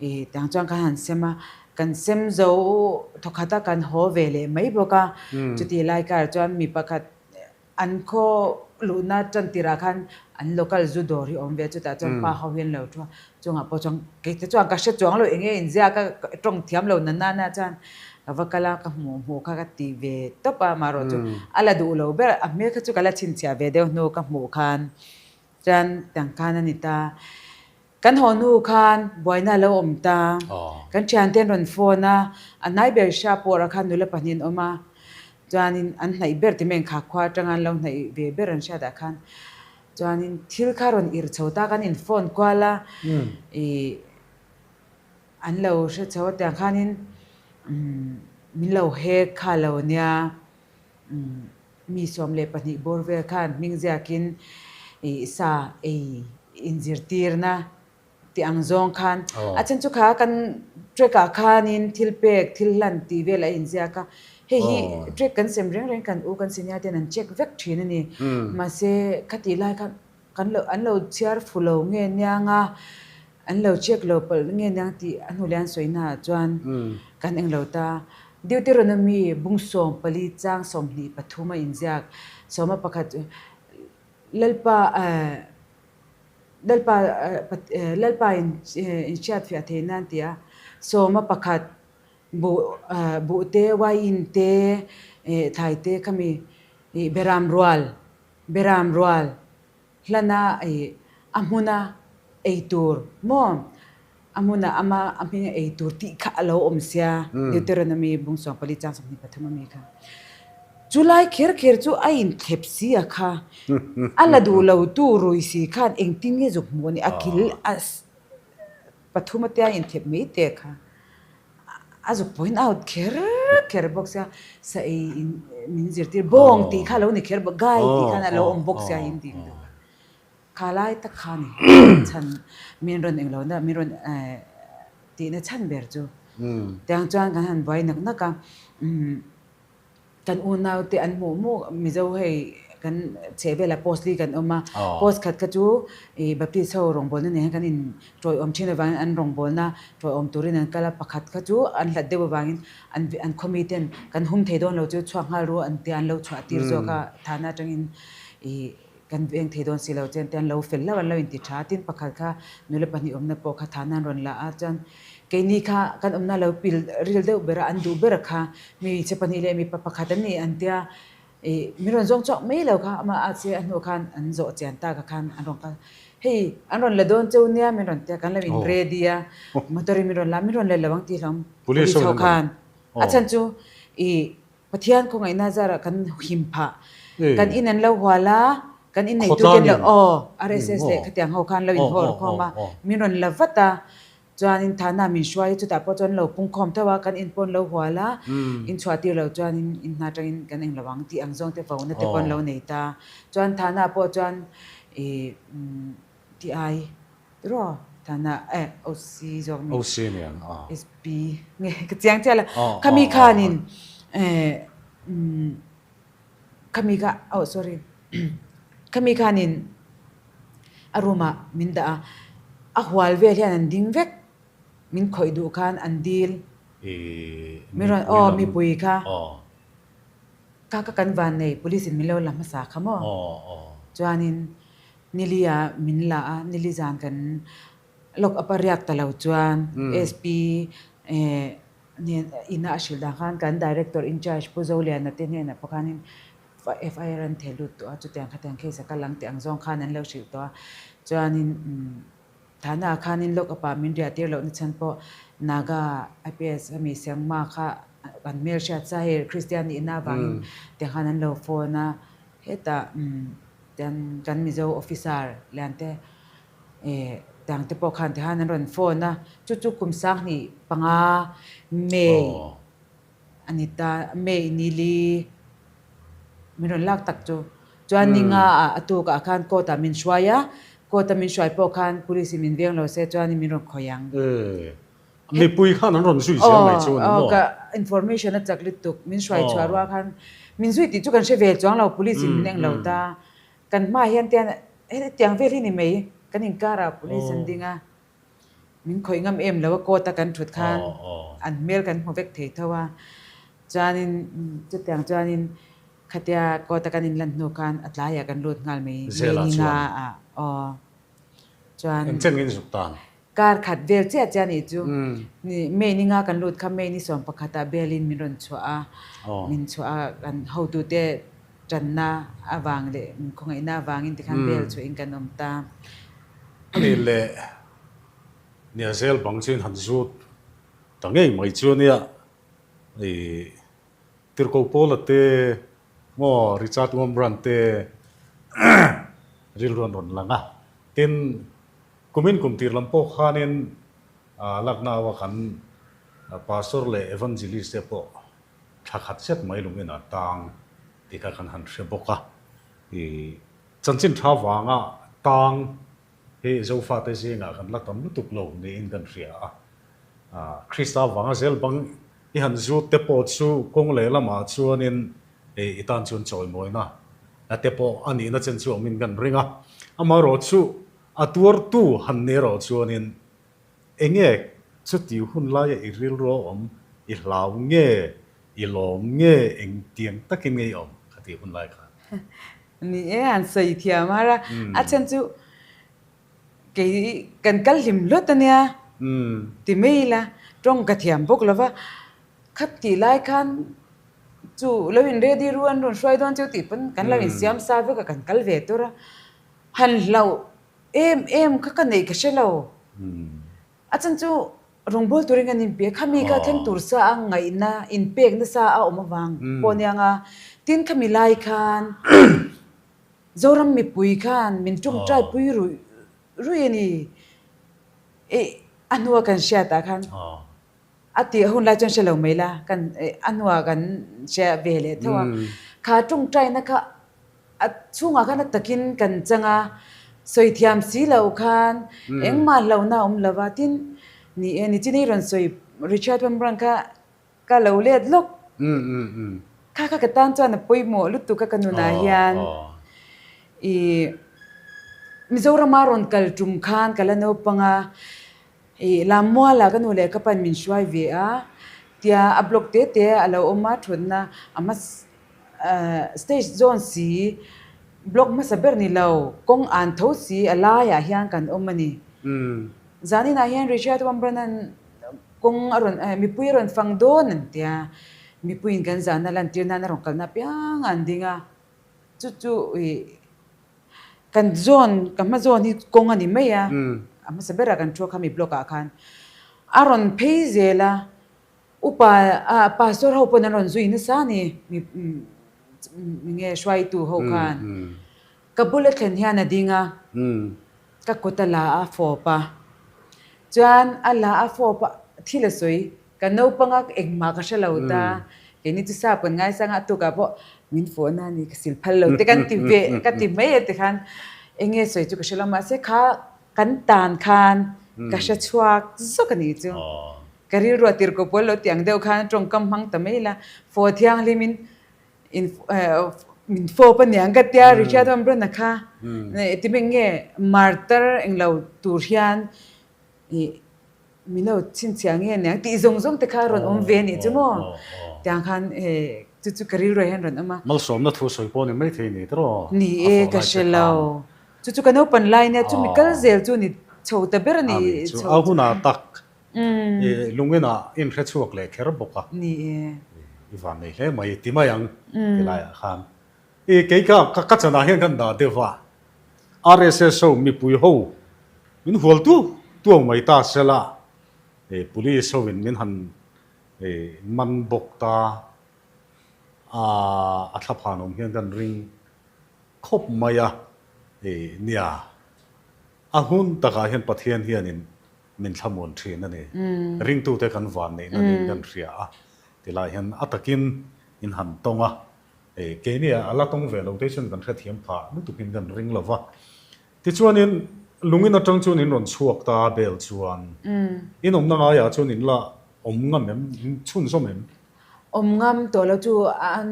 ih tiang chuan kan han sem a Kan sem zo thawkhat a kan haw ve leh mai bawk a, chutih lai kar chuan mi pakhat an khaw luhna tan tirah khan an local zu dawr hi a awm ve a, chutah chuan pa ho hi an lo thu a, chungah pawh chuan kei te chuan ka hre chuang lo eng nge inziak a tawng thiam lo na nana chuan ka va kal a, ka hmuh hmuh kha ka ti ve tawp a, amaherawh chu a la duh lo ber a hmel kha chu ka la chhinchhiah ve deuh hnu ka hmuh khan chuan tiang khan a ni ta. Kan haw hnu khan buaina a lo awm ta. Kan thiante an rawn phone a, a hnai ber hria pawh khan nula pahnih an awm a, chuanin an hnaih ber ti mai engkha khua atanga an lo hnaih ve ber an hriatah khan chuanin thil kha rawn irh chho ta, kan in phone kual a, ih an lo hre chho a tiang khanin min lo hack kha lo nia Mi 12 bawr vel khan hming ziakin ih sa ei inzirtirna tih ang zawng khan a then chu kha kan track ah khanin thil pek thil hlan tih vel a inziak a, hei hi track kan sem reng reng kan u kan senior ten an check vek thin a ni. Mahse khatih lai khan Kan lo an lo chhiar fu lo nge niang a, an lo check lo palh nge niang tih a hnu leh an sawi naah chuan kan eng lo ta. Deuteronomy bung 14 chang 23 a inziak, sawma pakhat chu Lalpa Lalpa Lalpa in inhriat fiah thei nan ti a, sawma pakhat buh buh te wine te thlai te khami beram rual Beram rual hlana ih a hmuna ei tur maw a hmuna ama a hminga ei tur tih kha a lo awm sia Deuteronomy bung 14 chang 23 ami kha. Chu lai kher kher chu a inthlep si a kha a la duh lo tu rui si khan engtin nge zuk hmuh a ni a kil a pathum atia a inthlep mai te kha. A zuk point out kher kher bawk sia, sa ei in min zirtir bawng tih kha a lo ni kher bawk, gai tih khan a lo awm bawk sia in tih ang deuh kha. Kha lai tak kha ni chhan min rawn eng lo na min rawn tihna chhan ber chu. Tiang chuan kan han buai nak nak a, kan unau te an hmuh hmuh Mizo hei. kan chhehvelah post li kan awm a, post khat kha chu ih Baptist ho rawngbawlna nen hian kan in tawiawm thin avangin an rawngbawlna tawiawm turin an kal a, pakhat kha chu an hlat deuh avangin an an khawmi ten kan hum thei dawn lo chu chhuak nghal ru an tia an lo chhuah tir zawk a, thana atangin ih kan veng thei dawn si lo chuan te an lo fel hlauh an lo inti tha a, tin pakhat kha nula pahnih awmna pawh kha thana an rawn la a, chuan keini kha kan awmna lo pil ril deuh ber a, an duh ber kha hmeichhe pahnih leh mipa pakhat an ni an tia. Ih, min rawn zawng chhuak mai lo kha, amah a che a hnuah khan an zawh chian tak a khan an rawn kal, hei an rawn la dawn cheu nia min rawn tia, kan lo in ready a, motor in min rawn la, min rawn la lo ang tih hlawm police ho khan, a chhan chu ih Pathian khawngaihna zarah kan him phah, kan in an lo hual a, kan in neitu te an lo aw RSS leh khatiang ho khan lo in haw khawm a, min rawn la vat a. Chuanin Thana min hruai chutah pawh chuan lo pung khawm tho a, kan in pawh an lo hual a, in chhuah tir lo chuanin in hna atangin kan eng lo ang tih ang zawng te vauna te pawh an lo nei ta. Chuan Thana pawh chuan ih ti ai tiraw Thana eh OC zawk ni OC ni ang a. SP nge ka chiang chiah lo. Khami khanin eh Khami kha oh sorry khami khanin a room ah min dah a, a hual vel hian an ding vek, min khawih duh khan an dil. Min rawn aw mipui kha kha kha kan van nei police in min lo la hmasa kha maw chuanin nili ah min la a nili zan kan lawk up a riak ta lo chuan SP eh Hnen ina a hrilh dan khan kan Director in charge Pu Zoliana te hnenah pawh khanin FIR an theh lut tawh a, chutiang khatiang case a kal ang tih ang zawng khan an lo hrilh tawh a. Chuanin Thana ah khanin lock up ah min riah tir lohna chhan pawh Naga IPS ami Sengma kha kan hmel hriat sa hei Christian nihna avangin tiang khan an lo phone a, hetah tiang kan Mizo officer lian te Eh, dang te pawh khan tihan an rawn phone a, chu chu kum 2005 May a ni ta, May ni li min rawn lak tak chu. Chuan ni nga ah a tuk ah khan court ah min hruai a, court a min hruai pawh khan police in min veng lo se chuan min rawn khawih ang. Eh, mipui khan an rawn zui zel mai chu a ni maw? Aw, ka information a chak lutuk, min hruai chhuah rual khan min zui tih chu kan hre ve chuang lo, police in min eng lo ta. Kan hmaah hian tian hetiang vel hi ni mai, kan inkarah police an ding a, min khawih ngam em lo a court a kan thut khan an hmel kan hmu vek thei tho a, chuanin chutiang chuanin khatia court a kan inlan hnu khan a tlaiah kan lut nghal mai, May ni nga ah aw chuan. Engchen in zuk tan? Kar khat vel chiah chiah nih chu. Ni May ni nga kan lut kha May ni sawm pakhatah bel in min rawn chhuah a, min chhuah a kan hotute tanna avang leh min khawngaihna avangin tikhan bel chhuah in kan awm ta. A nih leh nia zel bang chu in han zut ta ngei mai chu ania i Tirhkoh Paula te maw Richard Wurmbrand te rilru an rawn lang a, tin Kumin kum tir lam pawh khanin Lucknow-a kan Pastor leh Evangelist te pawh thla khat zet mai lungin a tang tih kha kan han hre bawk a. I chanchin tha vanga tang hi Zofate zingah kan la tam lutuk lo niin kan hria a. Krista vanga zel bang i han zut te pawh chu kawng leh lamah chuanin i tan chuan chawimawina te pawh a nihna chen chu awmin kan ring a. Amaherawhchu A tuartu han ni erawh chuanin enge chuti hun laia i rilru a awm, i hlau nge, i lawm nge, engtiang takin nge i awm khatih hun lai khan? Ni e, han sawi thiam har a, a chhan chu kei kan kal hlim hlawt a nia ti mai ila, tawng ka thiam bawk lo va, khat tih lai khan chu lo in ready ru an rawn hruai dawn chu tih pawn kan lo insiam sa vek a, kan kal ve tur a. Han hlauh em em kha ka neih ka hre lo. A chan chu rawngbâwl turin kan inpe a, khami kha thleng tur sa a ngaihna, inpek nasa a awm avang pawh nia nga. Tin khami lai khan Zoram mipui khan min ṭawngṭai pui ruih ruih a ni. Ih a hnua kan hriatah khan. A tih hun lai chuan hre lo mai la, kan a hnuah kan hre ve leh tho a. Kha tawngtaina kha a chhungah khan a takin kan chang a, sawi thiam si loh khan engmah hlauhna a awm lo va, tin ni e, nichin i rawn sawi Richard Wurmbrand kha ka lo let lawk. Kha kha ka tan chuan a pawimawh lutuk a ka nunah hian i Mizorama rawn kal tum khan ka la naupang a, i Lammuala ka nu leh ka pan min hruai ve a, tia a block te te a lo awm a thutna a hma stage zawn si block hmasa ber ni lo kawng an tho si a laiah hian kan awm a ni. Zaninah hian Richard Wambranan Kawng a rawn, mipui a rawn fang dawn an ti a, mipuiin kan zahna lantir nan a rawn kalna apiang a an ding a, chu chu ih kan zawn, ka hma zawn hi kawng a ni mai a, a hmasa berah kan thu a khami block ah khan a rawn phei zel a, upa ah pastor ho pawn an rawn zui nasa a ni, mi nge hruaitu ho khan. Ka bula thlen hian a ding a, ka kut a la a fawp a. Chuan a la a fawp a, thil a sawi, ka naupang a engmah ka hre lo ta, keini chu sap kan ngaisang a, a tukah pawh min fawhna a ni ka sil phal lo te kan ti ve, ka ti mai a tikhan eng nge sawi chu ka hre lo mahse kha kan tan khan ka hre chhuak zawk a nih chu. Ka rilru a tirhkoh pawl lo tih ang deuh khan tawngkam hmang ta mai la, fawh thianghlimin In min fawp a niang ka tia Richard Van Brun-a kha ti mai nge martar englo tur hian ih min lo chhinchhiah nge niang tih zawng zawng te kha a rawn awm ve a nih chu maw tiang khan chu chu ka rilru ah hian rawn awm a. Malsawmna thu sawi pawh ni maithei ni tiraw? Ni e ka hre lo. Chu chu ka naupan lai nia chumi kal zel chu ni chho ta ber a ni. Chu a hunah tak I lungin ah in hre chhuak leh kher bawk a. Ni e. I van nei hle mai ti mai ang ti laiah khan. I kei ka ka chanah hian kan dah deuh a. RSS ho mipui ho min hual tu tuau mai ta sela i police ho in min han i man bawk ta a a thlaphan awm hian kan ring khawp mai a i nia a hun takah hian Pathian hianin min thlamuan thin a ni. Ringtute kan vanneihna niin kan hria a, tilai hian a takin in han tawng a, keini a la tawng ve lo te chuan kan hrethiam phah lutukin kan ring lo va. Tichuanin lungin atang chuan in rawn chhuak ta a bel chuan in awmna ngaiah chuan in la awm ngam em, in chhunzawm em? Awm ngam tawh lo chu an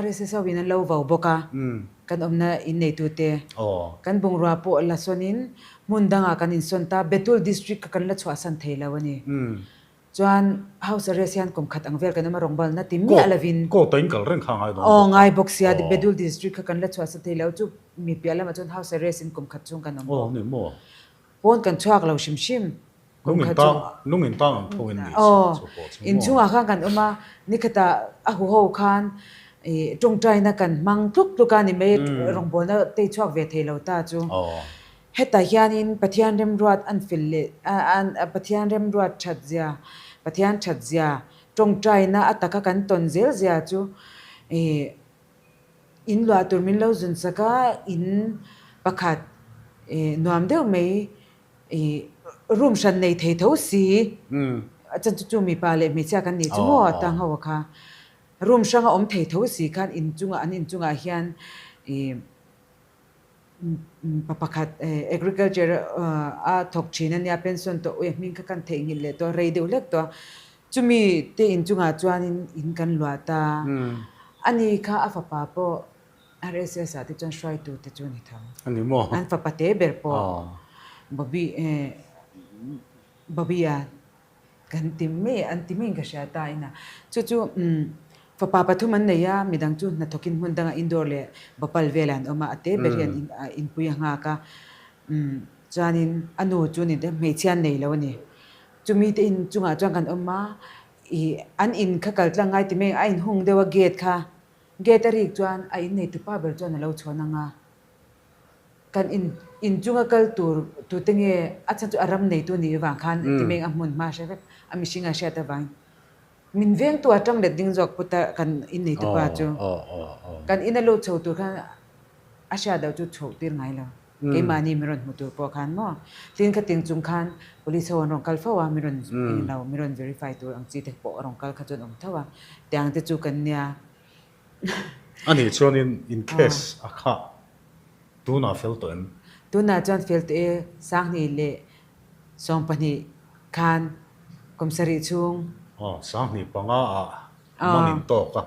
RSS ho in an lo vo bawk a, kan awmna in neitute kan bungrua pawh la sawnin hmun dangah kan insawn ta, Betul District kha kan la chhuahsan thei lo a ni. Chuan House Arrest hian kum khat ang vel kan awm a, rawngbawlna ti miah lovin. Court a in kal reng kha a ngai dawn bawk a. Aw ngai bawk sia, Betul District kha kan la chhuahsan thei lo, chu mi piah lamah chuan House Arrest in kum khat chhung kan awm bawk. Aw ni maw. Pawn kan chhuak lo hrim hrim. Kum khat chu. Lung in tang ang tho in ni Aw, inchungah khan kan awm a, nikhatah a huho khan ih tawngtaina kan hmang tluk tluk a ni mai rawngbawlna tei chhuak ve thei lo ta chu. Hetah hianin Pathian remruat an fel leh Pathian remruat that zia, Pathian that zia, tawngtaina a taka kan tawn zel zia chu ih In luah tur min lo zun sak a, in pakhat nuam deuh mai ih room hran nei thei tho si, a chan chu chu mipa leh hmeichhia kan nih chu maw a tang ho a kha, room hranga awm thei tho si khan in chungah an in chungah hian ih Pa pakhat agriculture a thawk thin a nia, pension tawh ui a hming kha kan theihnghilh leh tawh a, rei deuh hlek tawh a. Chumi te inchungah chuanin in kan luah ta. Ani kha a fapa pawh RSS ah te chuan hruaitu te chu a ni tho. An fapa te ber pawh Bobby Bobby-a. Kan ti mai, an ti maiin ka hria ta ina. Chu chu umm fapa pathum an nei a, midang chu hnathawkin hmun dangah Indore leh Bhopal velah an awm a, a te ber hi an inpui a nghak a. Umm chuanin a nu chu ni te hmeichhia an nei lo a ni. Chumi te in chungah chuan kan awm a, ih an in kha kal tlang ngai ti mai a inhung deuh a gate kha, gate a rik chuan a inneitupa ber chuan a lo chhawn ang a. Kan in inchunga kal tur tute nge a chhan chu a ram neitu nih avang khan ti meng a hmun hma hre vek a mihring a hriat avangin min vengtu a tang let ding zawk puta kan in neitu pa chu kan in a lut chho tur khan a hriat loh chu chhoh tir ngai lo keimahni min rawn hmu tur pawh khan maw tin khating chung khan police ho an rawn kal fo a min rawn englo min rawn verify tur ang chi te pawh a rawn kal kha chuan awm tho a tiang te chu kan nia. Ani chuanin in case a khah Tunah fel tawh em? Tunah chuan fel tawh e, Sanghnih leh 12 khan kum sarih chhung. Aw, Sanghnih panga ah man in tawk a.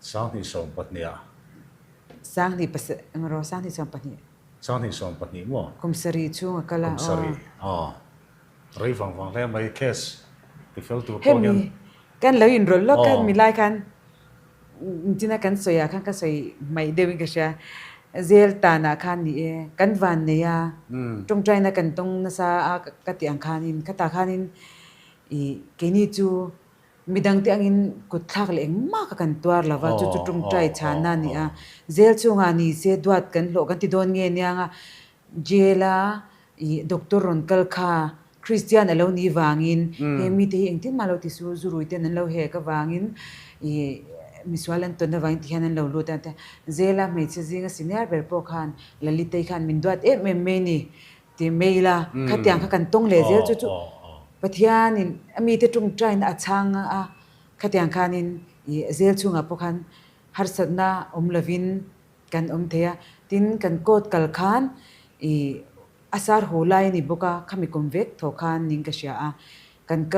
20 ah. Sanghnih pasarih, engro 20 20. 20 20 maw? Kum sarih chhung a kal a, Kum sarih, aw. Rei vang vang hle mai case tifel tur pawh hian. Hemi kan lo inrawlh lawk khan mi lai khan Tina kan sawi ah khan ka sawi hmaih deuhin ka hria. Zel tanah khan ni e, kan van nei a, tawngtaina kan tawng nasa a ka tih ang khanin khatah khanin ih keini chu midangte angin kut thlak leh engmah kha kan tuar lo va, chu chu tawngtai chhanna a ni a. Zel chungah ni se duat kan hlawh kan ti dawn nge nia nga Jail-a ih doctor rawn kal kha Christian a lo nih vangin he mite hi engtin mah lo ti su, zurui ten an lo hek avangin ih misual an tawn avangin ti hian an lo lut a tia. Jail-a hmeichhe zinga senior ber pawh khan Lalitei khan min duat em em mai ni ti mai ila khatiang kha kan tawng leh zel chu chu Pathianin a mite tawngtaina a chhang a, khatiang khanin ih jail chhungah pawh khan harsatna awm lovin Kan awm thei a, tin kan court kal khan ih a sar hu lai a ni bawk a, khami kum vek thaw khan ning ka hria a, kan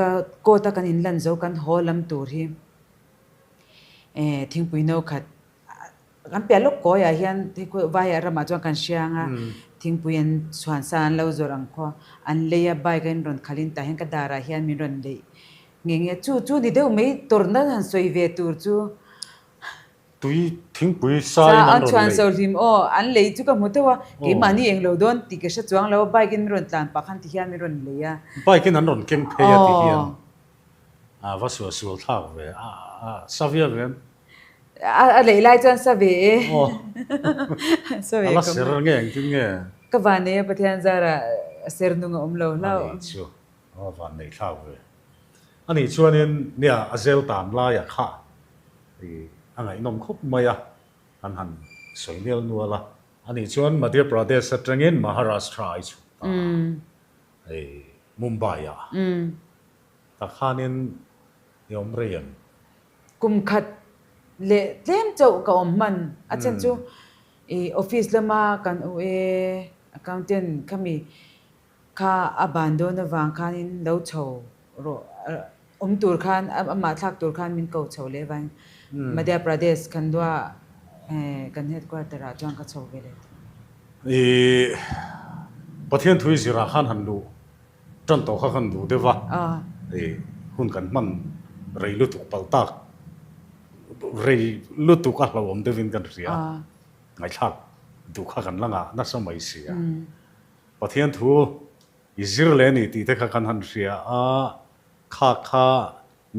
court a kan inlan zo kan haw lam tur hi eh thingpui no khat kan piah lawk kawi ah hian hei khu vaiah ramah chuan kan hria ang a, thingpui an chhuan sa an lo zawrh ang khaw an lei a bike a in rawn khalh in tah hian ka darah hian min rawn leih nghe nghe chu chu ni deuh mai tawrhna han sawi ve tur chu. Tui thingpui sa in an rawn lei. Chuan Sohlim aw, an lei chu ka hmu teuh a, keimahni eng lo dawn tih ka hre chuang lo a, bike in min rawn tlan pah khan ti hian min rawn lei a. Bike in an rawn keng phei a ti hian a va sual sual thlak ve, a sa viau em? A lei lai chuan sa ve e. Sa ve a la ser nge engtin nge? Ka van nei a Pathian zara ser nung a awm lo hlauh. A nih chu, a van nei thlak ve. A nih chuanin nia a zel tan laia kha I a ngaihnawm khawp mai a, kan han sawi nel nual a. Ani chuan Madhya Pradesh atangin Maharashtra a i chhuk ta a, hei Mumbai ah tak khanin i awm rei em? Kum khat leh tlem chauh ka awm hman, a chhan chu i office lama kan u e accountant khami Kha a ban dawn avang khanin lo chho rawh awm tur khan amah thlak tur khan min ko chho leh avangin Madhya Pradesh Khandwa kan headquarter ah chuan ka chho ve leh tawh. I Pathian thui zirah khan han luh tan tawh kha kan duh deuh a, i hun kan hman rei lutuk palh tak rei lutuk a hlauhawm deuhin kan hria a, ngaihthlak duh kha kan la ngah nasa mai si a. Pathian thu i zir leh a ni tih te kha kan han hria a, kha kha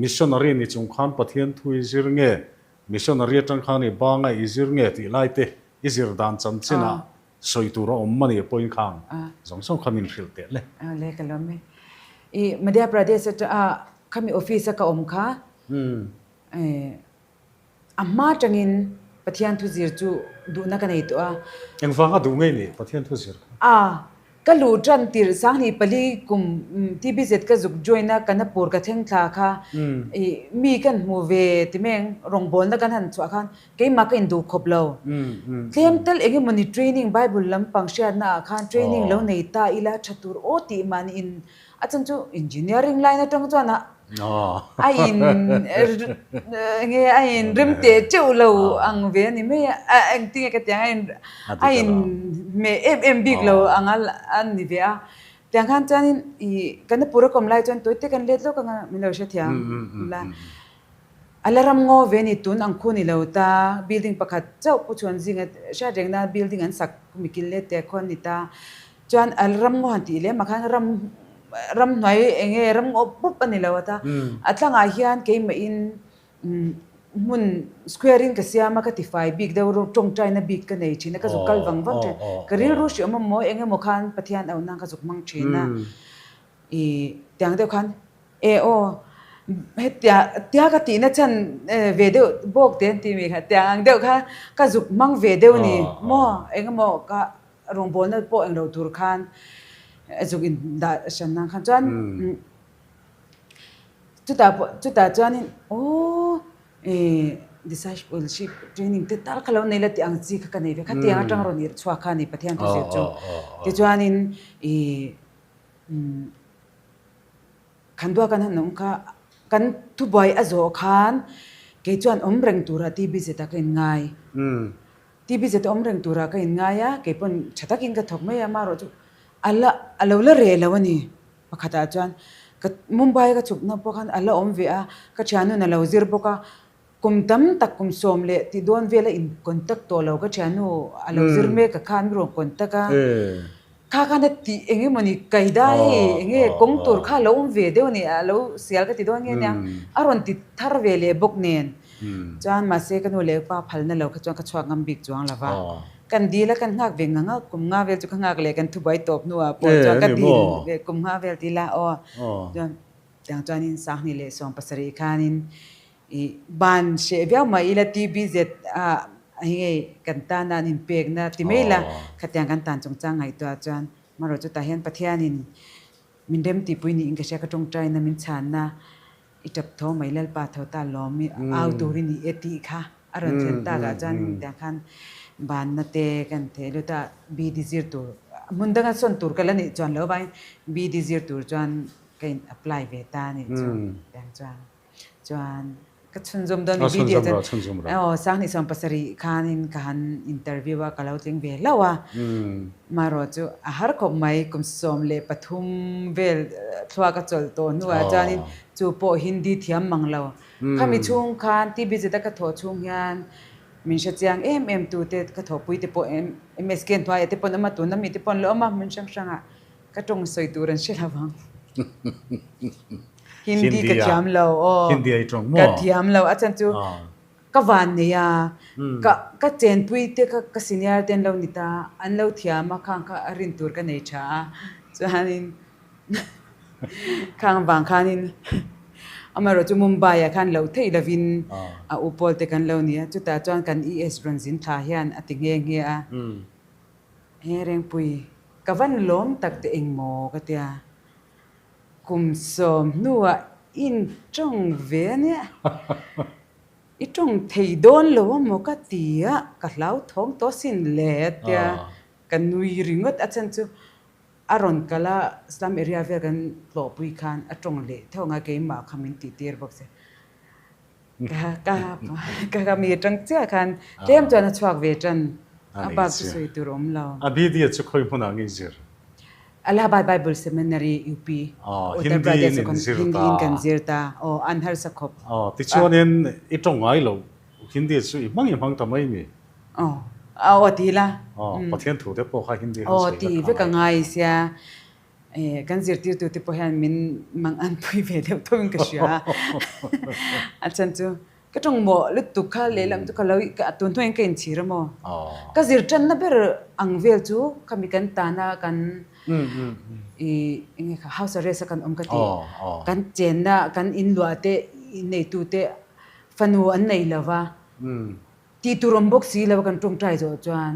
missionary ni chung khan Pathian thu i zir nge, missionary atang khan i banga i zir nge tih lai te i zir dan chanchin ah sawi tur a awm a nih pawhin khang zawng zawng kha min hrilh teh le. Le ka lawm e. I Madhya Pradesh atanga khami office a ka awm kha A hma tangin Pathian thu zir chu duhna ka nei tawh a. Engvanga duh ngei nih Pathian thu zir kha? A, ka luh tan tirh 2004 kum TBZ ka zuk join a, ka napur ka thleng thla kha i mi kan hmu ve ti meng rawngbawlna kan han chhuah khan keimah ka induh khawp lo. Tlem tal eng emawni training Bible lampang hriatna ah khan training lo nei ta ila tha tur aw tih mahni in A chhan chu engineering line atang chuan a a in nge a in rem teh teuh lo ang ve a ni mai a, engtin nge ka ti ang a in a in hmeh em em bik lo ang a ni ve a. Tiang khan chuanin ih kan a pura kawm lai chuan tawite kan let lawk ang a min lo hrethiam la. A la ram ngaw ve a ni tun ang khu ni lo ta building pakhat chauh pu chhuan zinga hriat rengna building an sak mikil let te khaw a ni ta. Chuan a ram ngaw han tih lem ah khan ram ramhnuai eng nge ram ngaw pup a ni lo ata a tlangah hian keimahin hmun square in ka siam a ka tifai bik deuh rawng tawngtaina bik ka nei thin a ka zuk kal vang vang thin ka rilru hriawm amaw eng emaw khan Pathian auh nan ka zuk hmang thin a ih tiang deuh khan e aw hetia tia ka tihna chhan ve deuh bawk te an tih mi kha tiang ang deuh kha ka zuk hmang ve deuh a ni maw eng emaw ka Rawngbawlna pawh englo tur khan zuk in dah hran nan khan chuan chutah pawh chutah chuanin aw ih discipleship training te tal kha lo nei la tih ang chi kha ka nei ve khatiang atang rawn irh chhuak kha a ni Pathian thu zir chu tichuanin ih Khandua kan han awm kha kan thubuai a zawh khan. Kei chuan awm reng tura TBZ ah ka inngai. TBZ awm reng tura ka inngai a, kei pawn tha takin ka thawk mai a, amaherawhchu a la a lo la reh lo a ni. Pakhatah chuan ka Mumbai ka chhukna pawh khan a la awm ve a, ka thianun a lo zir bawk a, kum tam tak kum sawm leh tih dawn vela in contact tawh lo ka thiannu a lo zir mek a khan mi rawn contact a, kha khan a tih eng emawni kaida hei eng nge kawng tur kha a lo awm ve deuh a ni a lo sial ka ti dawn nge nia a rawn ti thar ve leh bawk nen chuan mahse ka nu leh pa phalna lo kha chuan ka chhuak ngam bik chuang lo va. Kan dil a, kan nghak ve ngang a, kum nga vel chu ka nghak leh kan thubuai tawp hnuah pawh chuan ka dil ve kum nga vel ti ila aw. Chuan tiang chuanin Sanghnih leh 70 khanin i ban hreh viau mai ila TBZ a hei ngei kan tana an inpekna ti mai ila khatiang kan tan chungchang ngaihtuah chuan marawh chutah hian Pathianin min remtihpui niin ka hria ka tawngtaina min chhanna I tap tho mai Lalpa tho ta lawm i au tur i ni e tih kha a rawn thlen tak ah chuan tiang khan banna te kan theh lut a BD zir tur hmun danga sawn tur ka la nih chuan lo vangin BD zir tur chuan ka in apply ve ta a nih chu tiang chuan chuan ka chhunzawm dawn mi BD ah chuan aw Sanghnih 70 khanin ka han interview a ka lo tling ve hlauh a Marawh chu a har khawp mai, kum 13 vel thluak a chawlh tawh hnuah chuanin chu pawh Hindi thiam mang lo. Khami chhung khan TBZ a ka thawh chhung hian min hre chiang em em tute ka thawhpui te pawh MSK hnuaiah te pawh an awm a, tuna mi te pawh an la awm a, hmun hrang hrangah ka tawng sawi tur an hre lo vang. Hindi ka thiam lo aw. Ka thiam lo a chhan chu Ka van nei a, ka ka chenpui te kha ka senior te an lo ni ta, an lo thiam a khang kha a rin tur ka nei tha a, chuanin khang vang khanin amaherawh chu Mumbai ah khan loh theih lovin a u pawl te kan lo ni a, chutah chuan kan ES rawn zin thla hian a ti nghe nghe a, he Rengpui ka van lawm tak te engmaw ka tia. Kum sawm hnuah in tawng ve a nia. I tawng thei dawn lo a maw ka ti a, ka hlauthawng tawh sin le a tia ka nui ringawt a chhan chu a rawn kal a slum area vel kan tlawhpui khan a tawng leh theuh ang a keimah kha min tih tir bawk sia. Ka ka mi atang chiah khan tlem chuan a chhuak ve tan a bak chu sawi tur awm lo. A BD chu khawi hmunah nge i zir? Allahabad Bible Seminary UP Uttar Pradesh ah khan Hindi in kan zir ta aw an harsa khawp. Aw tichuanin i tawng ngai lo Hindi chu i hmang i hmang ta mai mi? Aw aw ti la. Aw Pathian thu te pawh kha Hindi khan sawi vek a ngai. Aw ti vek a ngai sia. Kan zirtirtute pawh hian min mang an pui ve deuh thawin ka hria a. A chhan chu ka tawng mawh lutuk kha lehlam chu ka lo tun hnuaiin ka inchhir a maw. Ka zir tanna ber ang vel chu khami kan tana kan i eng nge kha house arrest a kan awm ka ti. Kan chenna kan inluah te inneitute fanu an nei lova. Tih tur awm bawk si lo kan tawngtai zawh chuan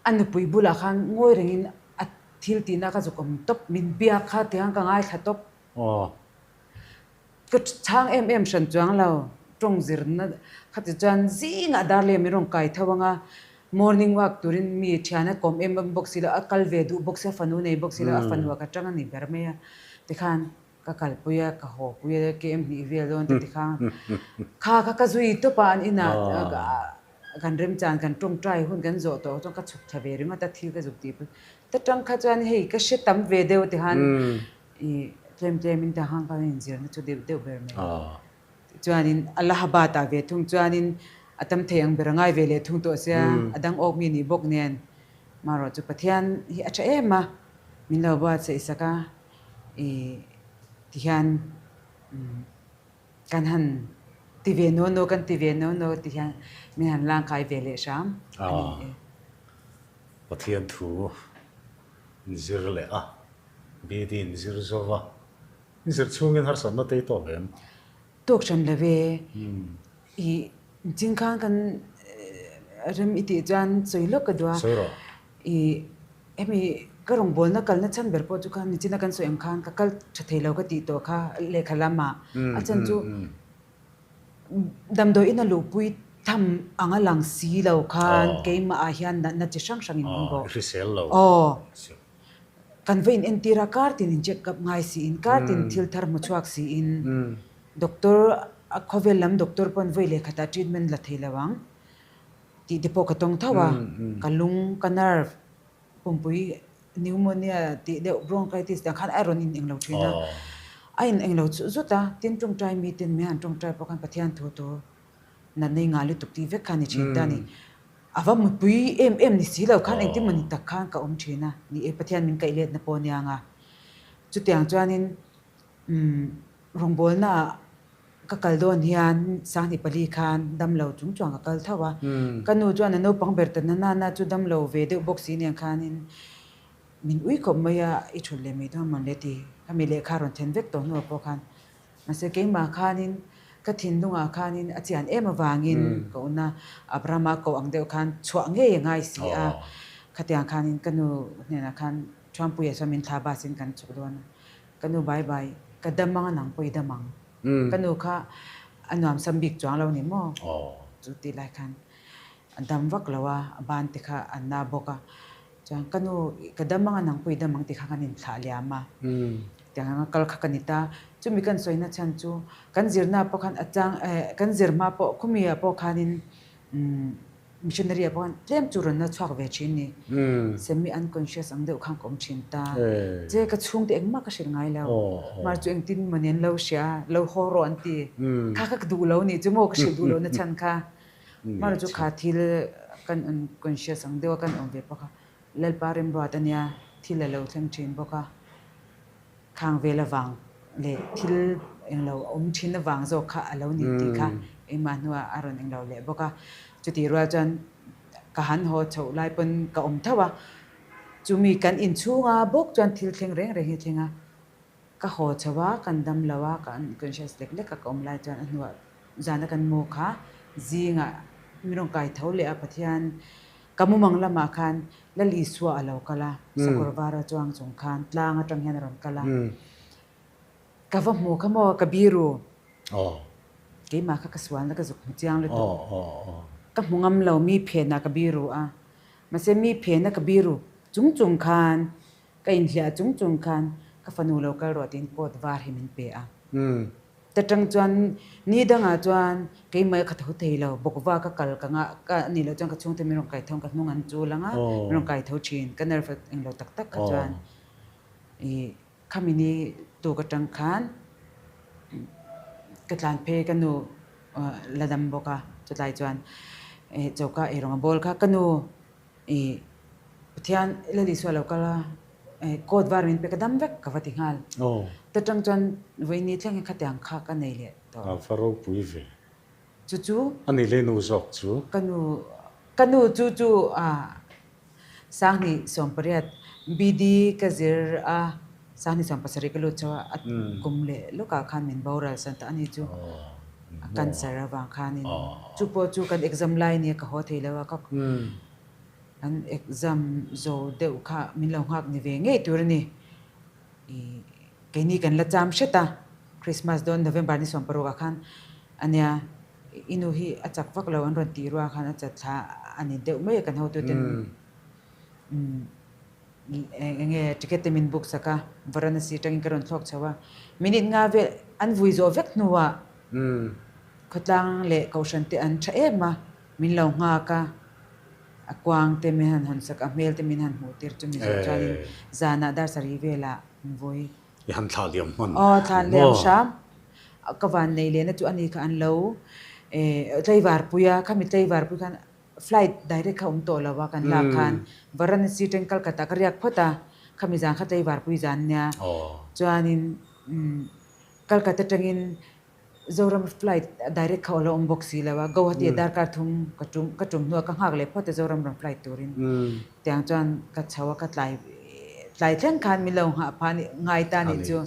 a nupui bulah khan ngawi rengin a thil tihna ka zuk awm tawp, min biak kha tiang ka ngaithla tawp. Ka chhang em em hran chuang lo, tawng zirna kha ti chuan zingah dar leh min rawn kai tho ang a, morning walk turin mi thian a kawm em em bawk si lo, a kal ve duh bawk si, a fanu nei bawk si lo, a fanu ah ka tang a ni ber mai a tikhan. Ka kalpui a, ka haw pui a, KM hnih vel dawn te ti kha kha kha ka zui tawp a, an inah kan remchan kan tawngtai hun kan zawh tawh chuan ka chhuk thla ve ringawt a, thil ka zuk tih pui. Ta tang kha chuan hei ka hre tam ve deuh ti khan i tlem tlem in ta khan ka inzirna chu deuh deuh ber mai. Chuanin Allahabad ah ve thung chuanin a tam thei ang ber a ngai ve leh thung tawh sia, a dang awk mi nih bawk nen marawh chu Pathian hi a tha em a, min lo buatsaih sak a. I ti hian kan han ti ve no no kan ti ve no no ti hian min han langkai ve leh hram a ni e. Pathian thu in zir leh a, BD in zir zo va, in zir chhungin harsatna te i tawk em? Tawk hran lo e. I ching khan kan rem i tih chuan sawi lawk ka duh a. Sawi rawh. I Hemi ka rawngbawlna kalna chhan ber pawh chu kha nichina kan sawi ang khan ka kal tha thei lo ka tih tawh kha lehkha lamah a chhan chu damdawi ina luhpui tham ang a lang si lo khan keimah ah hian natna chi hrang hrang in awm bawk. Aw kan va in entir a kar tin in check up ngai siin kar tin thil thar hmu chhuak siin doctor. A khawvel lam doctor pawn vawi leh khatah treatment la thei lo ang tih te pawh ka tawng tho a, ka lung, ka nerve, pumpui pneumonia tih deuh bronchitis te ang khan a rawn in englo thin a, a in englo zut zut a, tin tawngtai miten min han tawngtai pawh khan Pathian thu thu natna i ngah lutuk tih vek kha a ni thin ta a ni. A va mutpui em em ni si lo khan engtin mawni tak khan ka awm thin a, ni e Pathian min kaih letna pawh aniang a, chutiang chuanin umm rawngbawlnaah ka kal dawn hian Sanghnih pali khan damlo chung chuan ka kal tho a, ka nu chuan a naupang ber ta nana na chu damlo ve deuh bawk si nen khanin min ui khawp mai a, i thut leh mai dawn mawn le ti khami lehkha rawn then vek tawh hnuah pawh khan mahse keimah khanin ka thinlungah khanin a chian em avangin ka una Abrahama koh ang deuh khan chhuah ngei a ngai si a, khatiang khanin ka nu hnenah khan Thuampuia chuan min thla bus in kan chhuk dawn a. Ka nu bai bai, ka dam ang a nang pawh i dam ang. Ka nu kha a nuam sam bik chuang lo ni maw? Chu tih lai khan a dam vak lo a, a ban te kha a na bawk a. Chuan ka nu ka dam ang a nang pawh i dam ang tih kha kan inthlah liam a. Tiang anga kal kha ka ni ta. Chumi kan sawina chhan chu kan zirna pawh khan a chang kan zir hma pawh khumi ah pawh khanin Missionary ah pawh khan tlem chu rawn la chhuak ve thin ni. Semi unconscious ang deuh khan ka awm thin ta. Che ka chhungte engmah ka hrilh ngai lo. Mar chu engtin maw nen lo hria, lo haw rawh an ti. Kha kha ka duh lo nih chu maw ka hrilh duh lohna chhan kha. Mar chu kha thil kan unconscious ang deuh a kan awm ve pawh kha Lalpa remruat ania thil a lo thleng thin bawk a. Khang vel avang leh thil englo a awm thin avang zawk kha a lo ni tih kha engmah hnuah a rawn englo leh bawk a. Chutih rual chuan ka han haw chhoh lai pawn ka awm tho a, chumi kan inchhunga bawk chuan thil thleng reng reng hi a thleng a. Ka haw chho a, kan dam lo a, ka unconscious lek lek a ka awm lai chuan a hnuah zana kan mu kha zingah min rawn kai tho leh a Pathian Ka mumang lamah khan Lal Isua a lo kal a, sakawr vara chuang chung khan tlang atang hian a rawn kal a. Ka va hmu kha maw, ka biru. Keimah kha ka sualna ka zuk hmu chiang lutuk. Ka hmu ngam lo, mi phenah ka biru a. Mahse mi phena ka biru chung chung khan, ka inhliah chung chung khan ka fanu lo kal rawh tiin coat var hi min pe a. Ta tang chuan ni dangah chuan keimah ka tho thei lo, bawkva ka kal ka ngah ka nih loh chuan ka chhungte min rawn kai tho ang, ka hnung an chul ang a, min rawn kai tho thin, ka nerve eng lo tak tak kha chuan ih khami ni tuk atang khan ka tlan phei ka nu la dam bawk a, chutlai chuan ih choka eirawng a bawl kha ka nu Ih, Pathian Lal Isua lo kal a, eh, coat var min pe ka dam vek ka va ti nghal. Ta tang chuan vawiin ni thleng hi khatiang kha ka nei leh tawh. A va ropui ve. Chu chu. A ni le nu zawk chu. Ka nu, ka nu chu chu ah 2018 BD ka zir a, 2017 ka lut chho a, a kum leh lawkah khan min boral san ta a ni chu. A cancer avang khanin chu pawh chu kan exam lai nia ka haw thei lo a, ka kan exam zo deuh kha min lo nghak ni ve ngei tur a ni. Ih keini kan la cham hret a, Christmas dawn November ni 16 ah khan ania i nu hi a chak vak lo an rawn tih ruah khan a chat thla a ni deuh mai a kan hotuten Eng nge ticket te min book sak a, Varanasi atangin ka rawn thlawk chho a. Minute nga vel an vui zawh vek hnuah khawtlang leh kohhran te an tha em a, min lo nghak a, a kuang te min han hawn sak a, hmel te min han hmuh tir chu mi zawh chuanin zanah dar sarih velah an vui. I han thlah liam hman. Aw thlah liam hram. Ka van neih lehna chu ani kha an lo tlaivar pui a, khami tlaivar pui khan Flight direct kha awm tawh lo a kan lak khan Varanasi atang Calcutta ka riak phawt a, khami zan kha Tlaivarpui zan nia. Chuanin Calcutta atangin Zoram flight direct kha a lo awm bawk si lo a, Guwahati ah darkar thum ka tum ka tum hnuah ka nghak leh phawt a Zoram rawn flight turin. Tiang chuan ka chho a ka tlai tlai thleng khan min lo nghah phah ngai ta nih chu.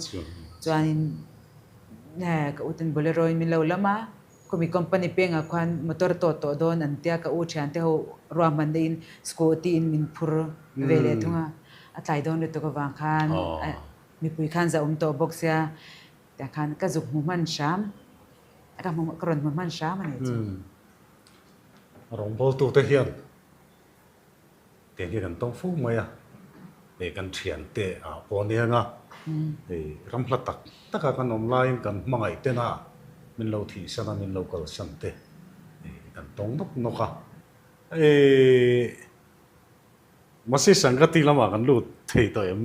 Chuanin ka uten Bolero in min lo lam a. Khumi company pengah khuan motor tawt tawh dawn an tia ka u thiante ho ruahman deuhin scooty in min phur ve leh thung a, a tlai dawn lutuk avang khan mipui khan za awm tawh bawk sia tiang khan ka zuk hmu hman hram ka hmu ka rawn hmu hman hram a nih chu. Rawngbawltute hian Tiang hi kan tawng fo mai a, hei kan thiante ah pawh aniang a, hei ram hla tak taka kan awm laiin kan hmangaih ten a. min lo thihsan a, min lo kalsan te kan tawng nawk nawk a. Ih, Masi Sangati lamah kan lut thei tawh em?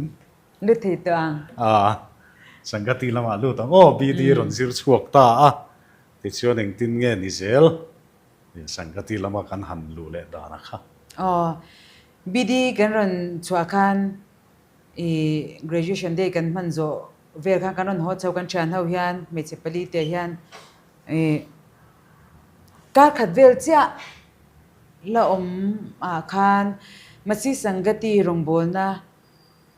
Lut thei tawh ang. A, Sangati lamah lut ang aw, BD rawn zir chhuak ta a, tichuan engtin nge ni zel? Sangati lama kan han luh leh dan a kha. Aw, BD kan rawn chhuah khan I graduation day kan hman zawh vel khan kan rawn haw chho kan thian ho hian hmeichhe pali te hian i kar khat vel chiah la awm ah khan Masi Sangati rawngbawlna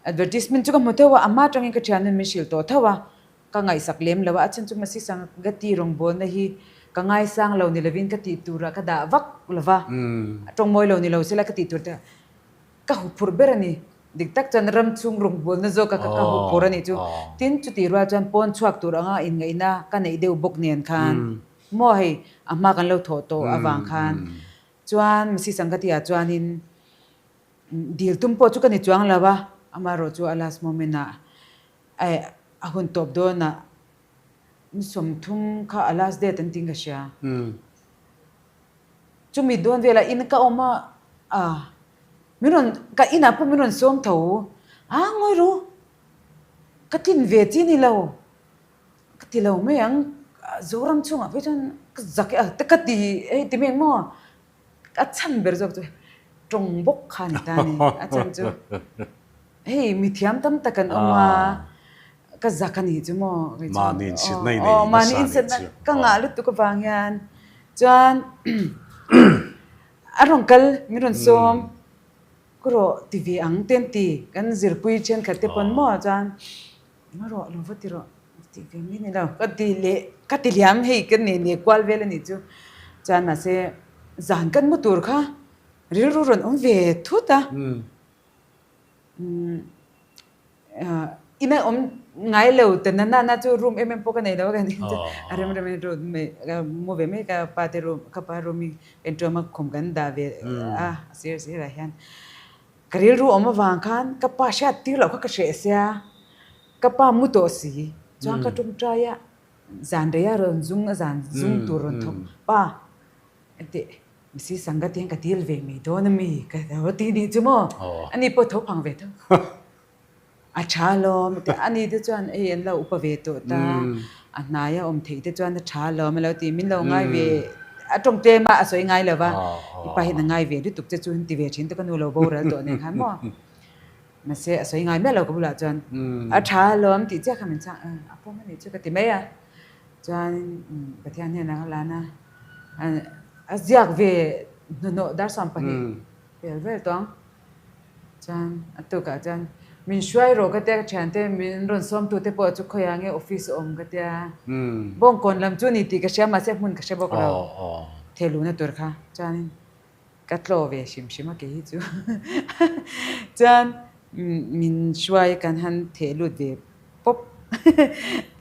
advertisement chu ka hmu tho a, a hma atangin ka thian hun min hrilh tawh tho a, ka ngaihsak lem lo a, a chhan chu Masi Sangati rawngbawlna hi ka ngaisang lo ni lovin ka tih turah ka dah vak lo va, a tawngmawi lo ni lo sela ka tih tur te Ka huphurh ber a ni. Dik tak chuan ram chhung rawngbawlna zawk a ka huphurh a nih chu. Tin, chutih rual chuan pawn chhuak tur anga inngaihna ka neih deuh bawk nen khan maw hei a hma kan lo thawh tawh avang khan chuan Masi Sangati-ah chuanin dil tum pawh chu ka ni chuang lo a, amaherawh chu a last moment-ah a hun tawp dawnah ni 30 kha a last date an tiin ka hria. Chumi dawn velah in ka awm a, a min rawn ka inah pawh min rawn sawm tho a ngawi ru ka tlin ve chi ni lo ka ti lo mai ang Zoram chhungah phei chuan ka zak e a te ka ti hei ti mai ang maw a chhan ber zawk chu tawng bawk kha a ni ta a ni a chhan chu. Hei mithiam tam tak an awm a, ka zak a nih chu maw? Mahni insitna i nei nasa Mahni insitna ka ngah lutuk avang hian chuan a rawn kal min rawn sawm ka rawh ti ve ang te an ti kan zirpui thenkhat te pawn maw chuan nga rawh lo va ti rawh ti ve mai ni lo ka ti leh ka ti liam hei ka ne ne kual vel a nih chu chuan mahse zan kan mu tur kha rilru rawn awm ve thut a. Ina awm ngai lo ta na na chu room em em pawh ka nei lo a kan tih chu a rem rem in room mai ka mu ve mai ka pa te room ka pa room hi kan tuam a khum kan dah ve a a sir sir ah hian ka rilru awm avang khan ka pa hriat tir loh kha ka hreh sia ka pa mu tawh si chuan ka tawngtai a zan rei a rawn zung a zan zung tur rawn thawk pa Tih Msi Sangha te hian ka dil ve mai dawn a mi ka lo ti nih chu maw? Ani pawh tho phang ve tho. A tha alawm a ti. Ani te chuan hei an lo upa ve tawh ta, a hnaia awm theih te chuan a tha alawm a lo ti. Min lo ngai ve, a tawng tlem a, a sawi ngai lo va, i pa hian a ngai ve lutuk che chu an ti ve thin te ka nu lo boral tawh nen khan maw? Mahse a sawi ngai miah lo ka bulah chuan a tha alawm tih chiah kha min chhang a pawm a nih chu ka ti mai a. Chuan Pathian hian a lan a, a ziak ve hnuhnawh dar 20 vel vel tawh ang. Chuan a tukah chuan min hruai rawh ka tia ka thiante min rawn sawmtu te pawh chu khawiah nge office a awm ka tia. Bawngkawn lam chu ni tih ka hria mahse hmun ka hre bawk lo thehluhna tur kha. Chuanin Ka tlaw ve hrim hrim a kei hi chu. Chuan min hruai kan han theh lut ve pawp.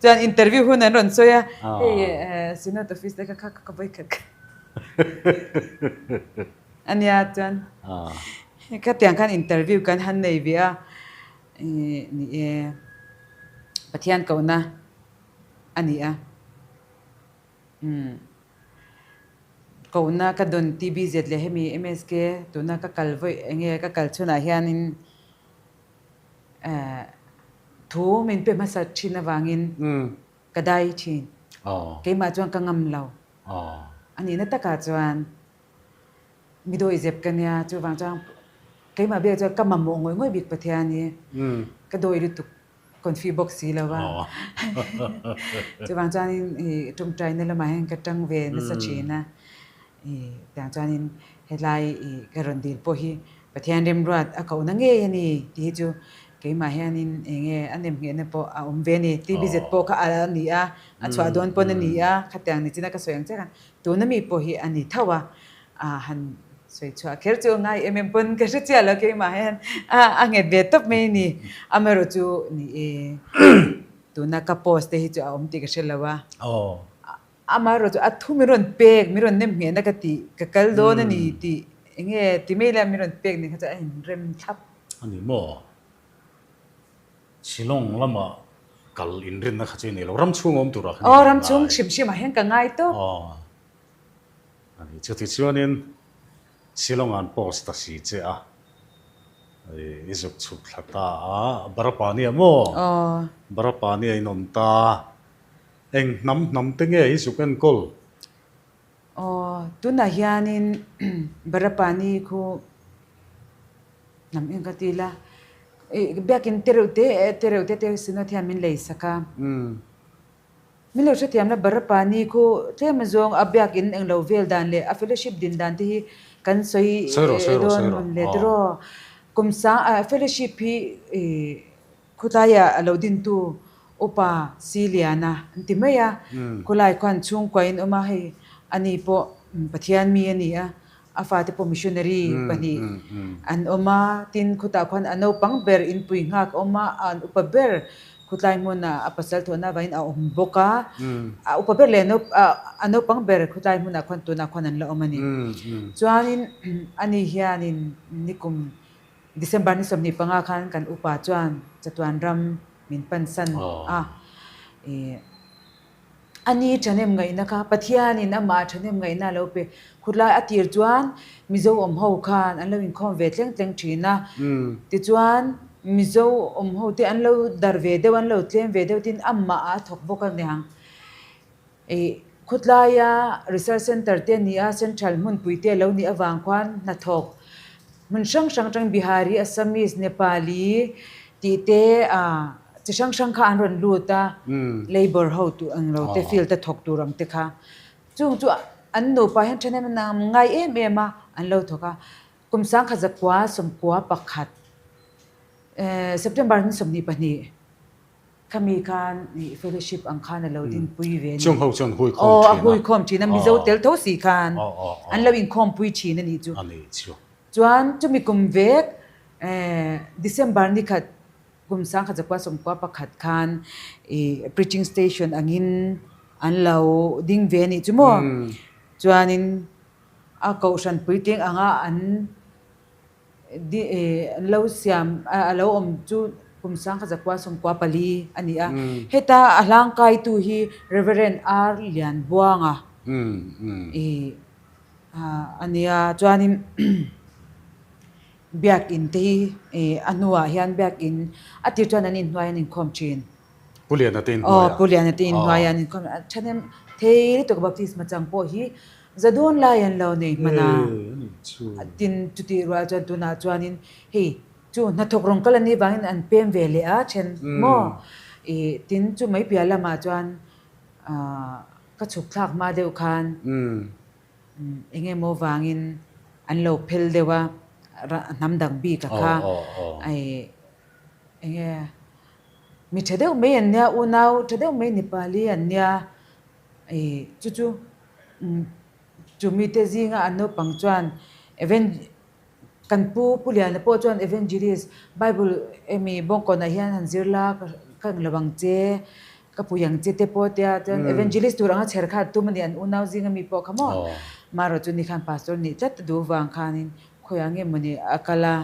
Chuan interview hun an rawn sawi a, hei Synod office te kha kha ka vawi khat kha a nia chuan khatiang khan interview kan han nei ve a, ni e Pathian kohna a ni a. Umm. Kohna ka dawn TBZ leh hemi MSK tuna ka kal vawi enge ka kal chhunah hianin eh thu min pe hmasa thin avangin ka dai thin. Keimah chuan ka ngam lo. A nihna takah chuan mi dawihzep ka nia chuvang chuan keimah biak chuan ka mamawh ngawih ngawih bik Pathian hi ka dawi lutuk. Confi bawk si lo a. Chuvang chuanin i tawngtaina lamah hian ka tang ve nasa thin a. I tiang chuanin helai i ka rawn dil pawh hi Pathian remruat a kohna ngei a ni tih hi chu keimah hianin eng nge a nemnghehna pawh a awm ve a ni. TBZ pawh kha a ni a, a chhuah dawn pawn a ni a, khatiang ni china ka sawi ang chiah khan tuna mi pawh hi a ni tho a. Han sawi chhuah kher chu ngai em em pawn ka hre chiah lo keimah hian a nghet ve tawp mai a ni. Amaherawh chu ni e tuna ka post te hi chu a awm tih ka hre lo a. Amaherawh chu a thu min rawn pek min rawn nem nghehna ka tih ka kal dawn a ni tih eng nge ti mai ila min rawn pek nen kha chuan a inrem thlap. A ni maw? Shillong lamah. Kal inrinna kha chu i nei lo. Ram chhung awm turah khan i Aw, ram chhung hrim hrimah hian ka ngai tawp. Aw, a ni. Chuti chuanin Shillong-ah an post ta si che a, i zuk chhuk thla ta a, Barapani-ah maw? Aw. Barapani-ah in awm ta. Eng hnam hnam te nge i zuk enkawl? Aw, tunah hianin Barapani khu Hnam eng ka ti la, ih biakin te reuh te te reuh te te Synod hian min lei sak a. Min lo hrethiam la Barapani khu tlem azawng a biakin eng lo vel dan leh a fellowship din dan te hi kan sawi dawn hmun leh tiraw. Kum sang a fellowship hi ih khawtlaiah a lo dintu upa Si Liana an ti mai a. Khawlai khuan chhungkua in awm a, hei ani pawh Pathian mi a ni a. A fate pawh missionary pahnih an awm a, tin khutah khuan a naupang ber inpui nghak a awm a, an upa ber khutlai hmunah a pasal thawhna avangin a awm bawk a, a upa ber leh a naupang ber khutlai hmunah khuan tunah khuan an la awm a ni. Chuanin ani hianin nikum December ni 25 khan kan upa chuan chatuan ram min pansan a, ih. A ni thahnem ngaihna kha Pathianin amah thahnem ngaihna a lo pe. Khutlai a tir chuan Mizo awm ho khan an lo inkhawm ve tleng tleng thin a. Tichuan Mizo awm ho te an lo dar ve deuh, an lo tlem ve deuh tin amah a thawk bawk a niang. Ih khutlaia Research Centre te a ni a, Central hmunpui te a lo nih avang khuan hnathawk Hmun hrang hrang atang Bihari, Assamese, Nepali tih te chi hrang hrang kha an rawn lut a, labour ho tur ang lo te field a thawk tur ang te kha. Chung chu an nupa hian thahnem an ngai em em a, an lo thawk a. Kum sangkhat zakua 11 September ni 22. Khami khan ih fellowship ang khan a lo dinpui ve a ni. Chung ho chuan hui khawm thin a. Aw, a hui khawm thin a, Mizo tel tho si khan an lo inkhawmpui thin a nih chu. A nih chu. Chuan chumi kum vek December ni khat kum 1991 khan ih preaching station angin an lo ding ve a nih chu maw. Chuanin a kohhran puitling anga an An lo siam a lo awm chu kum 1994 a ni a. Heta a hlangkaitu hi Reverend R Lianbuanga i a nia. Chuanin biakin te hi a hnuah hian biakin a tir chuan an inhnuai an inkhawm thin. Pu Liana te inhnuai a. Aw, Pu Liana te inhnuai a an inkhawm a. Thahnem thei lutuk baptisma chang pawh hi Za dawn lai an lo nei hman a, tin chutih rual chuan tunah chuanin hei chu hnathawk rawng kal an nih vangin an pem ve leh a then maw ih tin chu mai piah lamah chuan ah ka chhuk thlak hma deuh khan eng emaw vangin an lo phel deuh a hnam dang bik a kha ih eng nge mi tha deuh mai an nia unau tha deuh mai Nepali an nia. Ih chu chu chu mite zinga an naupang chuan even kan pu Pu Liana pawh chuan Evangelist Bible emi bawngkawnah hian han zir la ka eng lo ang che ka pui ang che te pawh tia chuan Evangelist tur anga chher kha tum a ni an unau zinga mi pawh kha maw marawh chu ni khan Pastor nih tlat a duh vang khanin khawiah nge mawni a kal a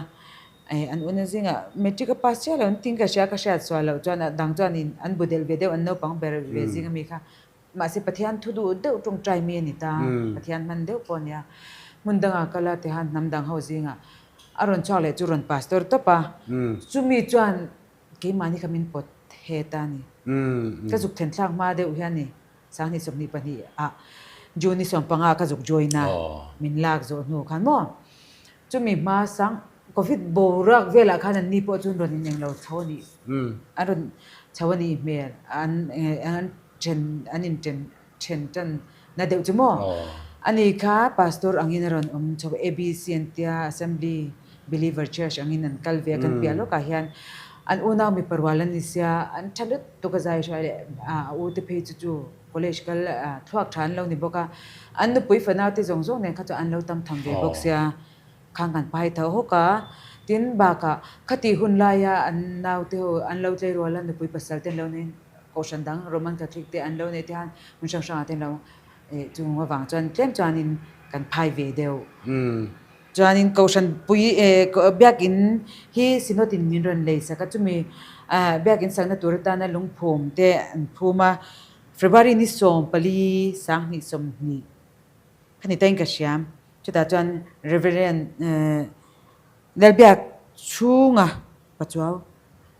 an unau zingah matric a pass chiah lo an tin ka hria ka hriat sual loh chuan a dang chuan an bu delh ve deuh an naupang ber ve zinga mi kha Mahse Pathian thu duh deuh tawngtai mi a ni ta, Pathian hman deuh pawh a nia. Hmun dangah kal a tihan hnam dang ho zingah a rawn chhuak leh chu rawn pastor tawp a, chumi chuan keimahni kha min pawt het a ni. Ka zuk then thlak hma deuh hian ni 2022 ah June ni 15 ka zuk join a, min lak zawh hnu khan maw. Chumi hma sang Covid boruak velah khan an ni pawh chu an rawn ineng lo chho a nih, an rawn chho a nih hmel, an an then an in then then tan na deuh chu maw? Ani kha pastor angin a rawn awm chho a, ABC an tia Assembly Believer Church angin an kal ve a, kan piah lawkah hian an unau mipa rual an ni sia, an tha lutuk a zai hruai leh a u te phei chu chu college kal thluak tha an lo ni bawk a, an nupui fanau te zawng zawng nen kha chu an lo tam tham ve bawk sia. Khang kan pai tho hawk a, tin bakah khati hun laia an naute ho an lo tleirual a, nupui pasal te an lo nei, Kohhran dang Roman Catholic te an lo nei te khan hmun hrang hrangah te an lo eh chung avang chuan tlem chuanin kan phai ve deuh. Chuanin Kohhran pui eh Biakin hi Synod in min rawn lei sak a, chumi. Biakin sakna tur atana lungphum te an phum a, February ni 14 2020 kha ni tain ka hria. Chutah chuan Reverend Lalbiak chhunga Pachuau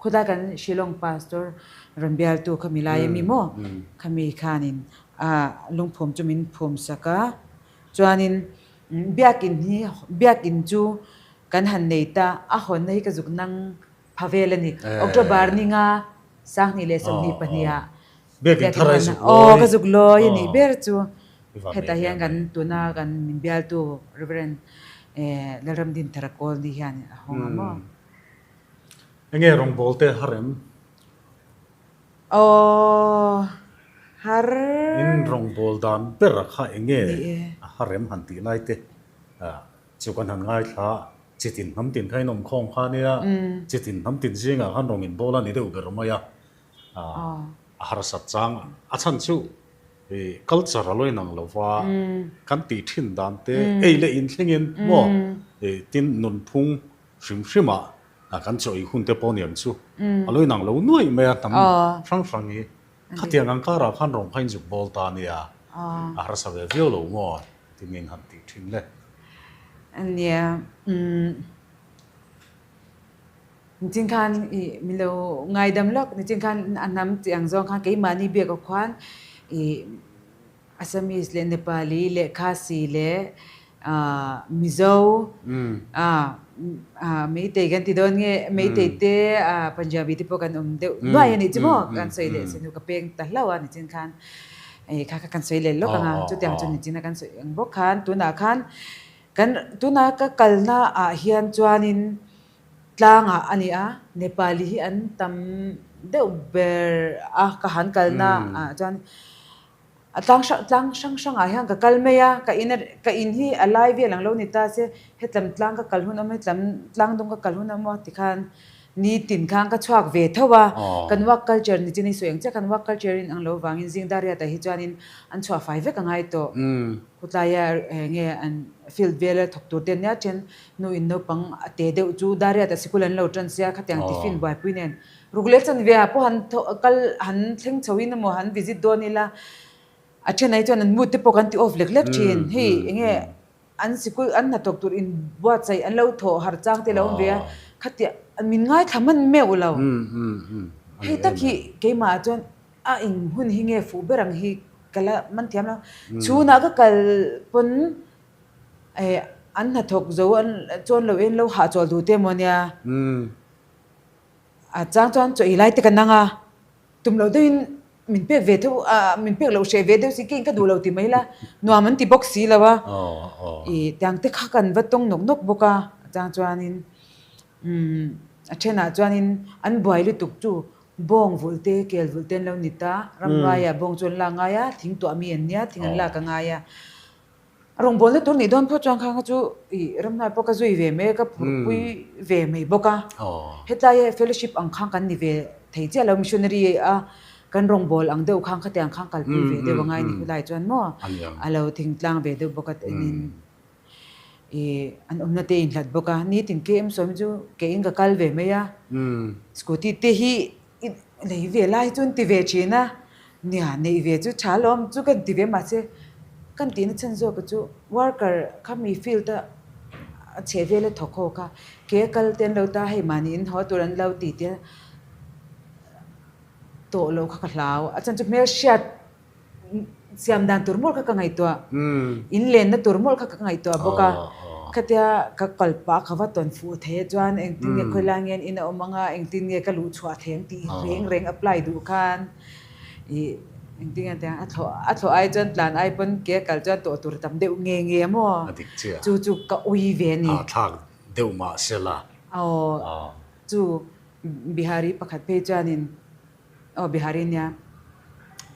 khawtlai kan Shillong Pastor rawn bialtu kha mi lai ami maw? Khami khanin lungphum chu min phum sak a. Chuanin Biakin hi Biakin chu kan han nei ta, a hawnna hi ka zuk nang pha vel a ni. October ni nga 2022 ah Biakin thar a zuk lawi. Aw ka zuk lawi a nih ber chu. Hetah hian kan tuna kan min bialtu Reverend Lalramdin Tharakawl ni hian a hawng a maw? Enge rawngbawl te har em? Aw har. In rawngbawl dan ber a kha enge a har em han tih lai te chu kan han ngaithla a, chitin hnam tin kha in awm khawm kha nia, chitin hnam tin zingah khan rawng inbawl a ni deuh ber mai a, a harsat chang a chhan chu culture a lo inang lo va, kan tih thin dan te ei leh in thlengin maw tin nunphung hrim hrimah kan chaw ei hun te pawh niam chu a lo inang lo nuaih mai a, hnam hrang hrang hi khatiang ang karah khan rawng kha inzuk bawl ta nia, a harsa ve viau lo maw tin in han tih thin le. Nia umm. Nichin khan i min lo ngaidam lawk, nichin khan a hnam chi ang zawng khan keimahni biak ah khuan i Assamese leh Nepali leh Khasi leh ah Mizo ah ah Meitei kan ti dawn nge Meitei te ah Punjabi te pawh kan awm deuh nuai a nih chu maw kan sawi leh senu ka peng ta hlauh a nichin khan i kha kha kan sawi leh lawk ang a chutiang chu nichin a kan sawi ang bawk khan tunah khan kan tuna ka kalna ah hian chuanin Tlangah a ni a, Nepali hi an tam deuh ber a, ka han kalna ah chuan a tlang hrang tlang hrang hrangah hian ka kal mai a, ka in ka in hi a lai vel ang lo ni ta se hetlam tlang ka kal hun awm hetlam tlang dawng ka kal hun awm a tikhan nitin khan ka chhuak ve tho a, kan work culture ni chin i sawi ang chiah kan work culture in ang lo vangin zing dar riatah hi chuanin an chhuah fai vek a ngai tawh, khawtlaia enge an field vela thawk tur te an nia then Nu in naupang a te deuh chu Dariat a sikul an lo tan sia khatiang tiffin buaipui nen ruk leh chan ve ah pawh han tho kal han thleng chho in emaw han visit dawn ila a then ai chuan an mood te pawh kan ti off lek lek thin hei enge an sikul an hnathawk tur in buatsaih an lo thawh har chang te lo awm ve a khatia min ngaithla hman meuh lo hei tak hi keimah ah chuan a eng hun hi nge fuh ber ang hi ka la man thiam lo chhunah ka kal pawn Eh, an hnathawk zo an chuan lo en lo hahchawl duh te maw nia. A chang chuan chaw ei lai te ka nang a, tum loh deuhin min pek ve theuh a, min pek loh hreh ve deuh si keiin ka duh lo ti mai la, nuam an ti bawk si lo a. I tiang te kha kan va tawng nawk nawk bawk a, a chang chuanin umm a thenah chuanin an buai lutuk chu bawng vulh te kel vulh te an lo ni ta, ramhnuaiah bawng chu an lak ngai a, thing tuah mi an nia, thing an lak a ngai a. A rawngbawlna tur nih dawn phawt chuan kha kha chu ih ramhnuai pawh ka zui ve mai a, ka phurhpui ve mai bawk a. Hetlaia fellowship ang khan kan ni ve thei chiah lo, missionary a kan rawngbâwl ang deuh khan khatiang khan kalpui ve deuh a ngai ni khulai chuan maw a lo thingtlang ve deuh bawk a tinin ih an awmna te inhlat bawk a. Nitin KM sawm chu keiin ka kal ve mai a, scooty te hi I nei ve lai chu an ti ve thin a, nia neih ve chu tha alawm chu kan ti ve mahse kan tihna chhan zawk chu worker kha mi field a a chheh vel a thawk ho kha ke a kal te an lo ta hei mahni in haw tur an lo ti te tawh loh kha ka hlau a chhan chu hmelhriat Siam dan tur mawlh kha ka ngaihtuah, in lenna tur mawlh kha ka ngaihtuah bawk a, khatia ka kal pah ka va tawn fuh thei a chuan engtin nge khawilai nge in a awm ang a, engtin nge ka luh chhuah thei ang tih reng reng apply duh khan ih engtin nge tiang a thlawh a thlawh ai chuan tlan ai pawn ke a kal chuan tawh tur tam deuh nge nge maw chu chu ka ui ve a ni. Thlak deuh mah se la. Aw chu Bihari pakhat phei chuanin. Aw Bihari nia,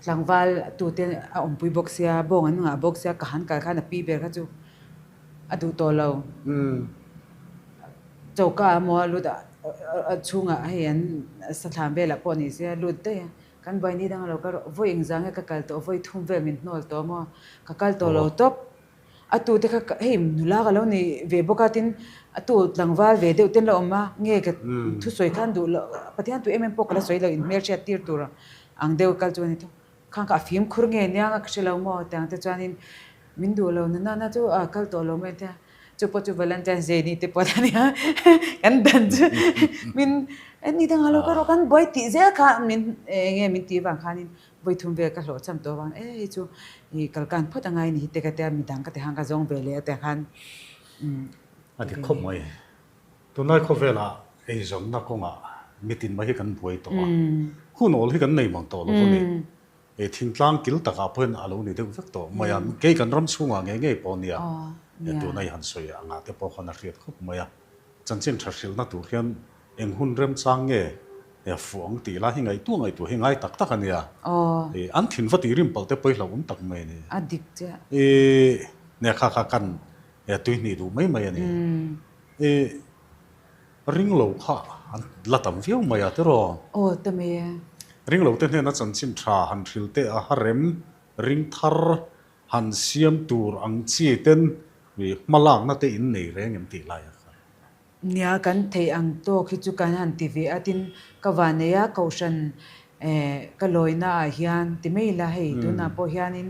tlangval tute a awmpui bawk sia, bawng an ngah bawk sia, ka han kal khan a pi ber kha chu a duh tawh lo. Choka a maw a lut a, a chhungah hei an sathlam velah pawh ni se a lut daih a, kan buai ni dang a lo kal rawh, vawi engzah nge ka kal tawh, vawi thum vel min hnawl tawh maw, ka kal tawh lo tawp. A tu te kha hei nula ka lo ni ve bawk a tin a tu tlangval ve deuh ten la awm a nge ka thusawi khan duh loh Pathian tu em em pawh ka la sawi lo inhmelhriat tir tur ang deuh kal chu a ni thung. Khang kha a fimkhur nge nia ka hre lo maw tiang te chuanin min duh lo na na chu a kal tawh lo mai tia chu pawh chu Valentine's Day ni te pawh a nia kan dan chu min ni dangah lo ka rawh kan buai tih zel kha min eng nge min tih vang khanin vawi thum vel ka hlawh cham tawh avang e hei chu i kal kan phawt angai ni hi te ka tia midang ka ti khan ka zawng ve leh a tiang khan A ti khawp mai. Tunlai khawvelah eizawnna kawngah mitin mai hi kan buai tawh a, hun awl hi kan nei mang tawh lo a ni. Thingtlang kil takah pawhin a lo ni deuh vek tawh mai a, kei kan ram chhungah ngei ngei pawh nia, tuna i han sawi angah te pawh khan a hriat khawp mai a. Chanchin tha hrilhna tur hian eng hun remchang nge fuh ang tih lai hi ngaihtuah ngaihtuah hi ngai tak tak a nia. An thin va tih rim palh te pawh hi hlauhawm tak mai a ni. Nia kha kha kan tuihnih duh mai mai a ni. I ring lo kha an la tam viau mai a tiraw? Aw ta mai e. Ring lo te hnena chanchin tha han hril teh a harem ring thar han siam tur ang chi ten hmalakna te in nei reng em tih lai a kha. Nia kan theih ang tawk hi chu kan han ti ve a tin ka van nei a kohhran ka lawina ah hian ti mai ila hei tunah pawh hianin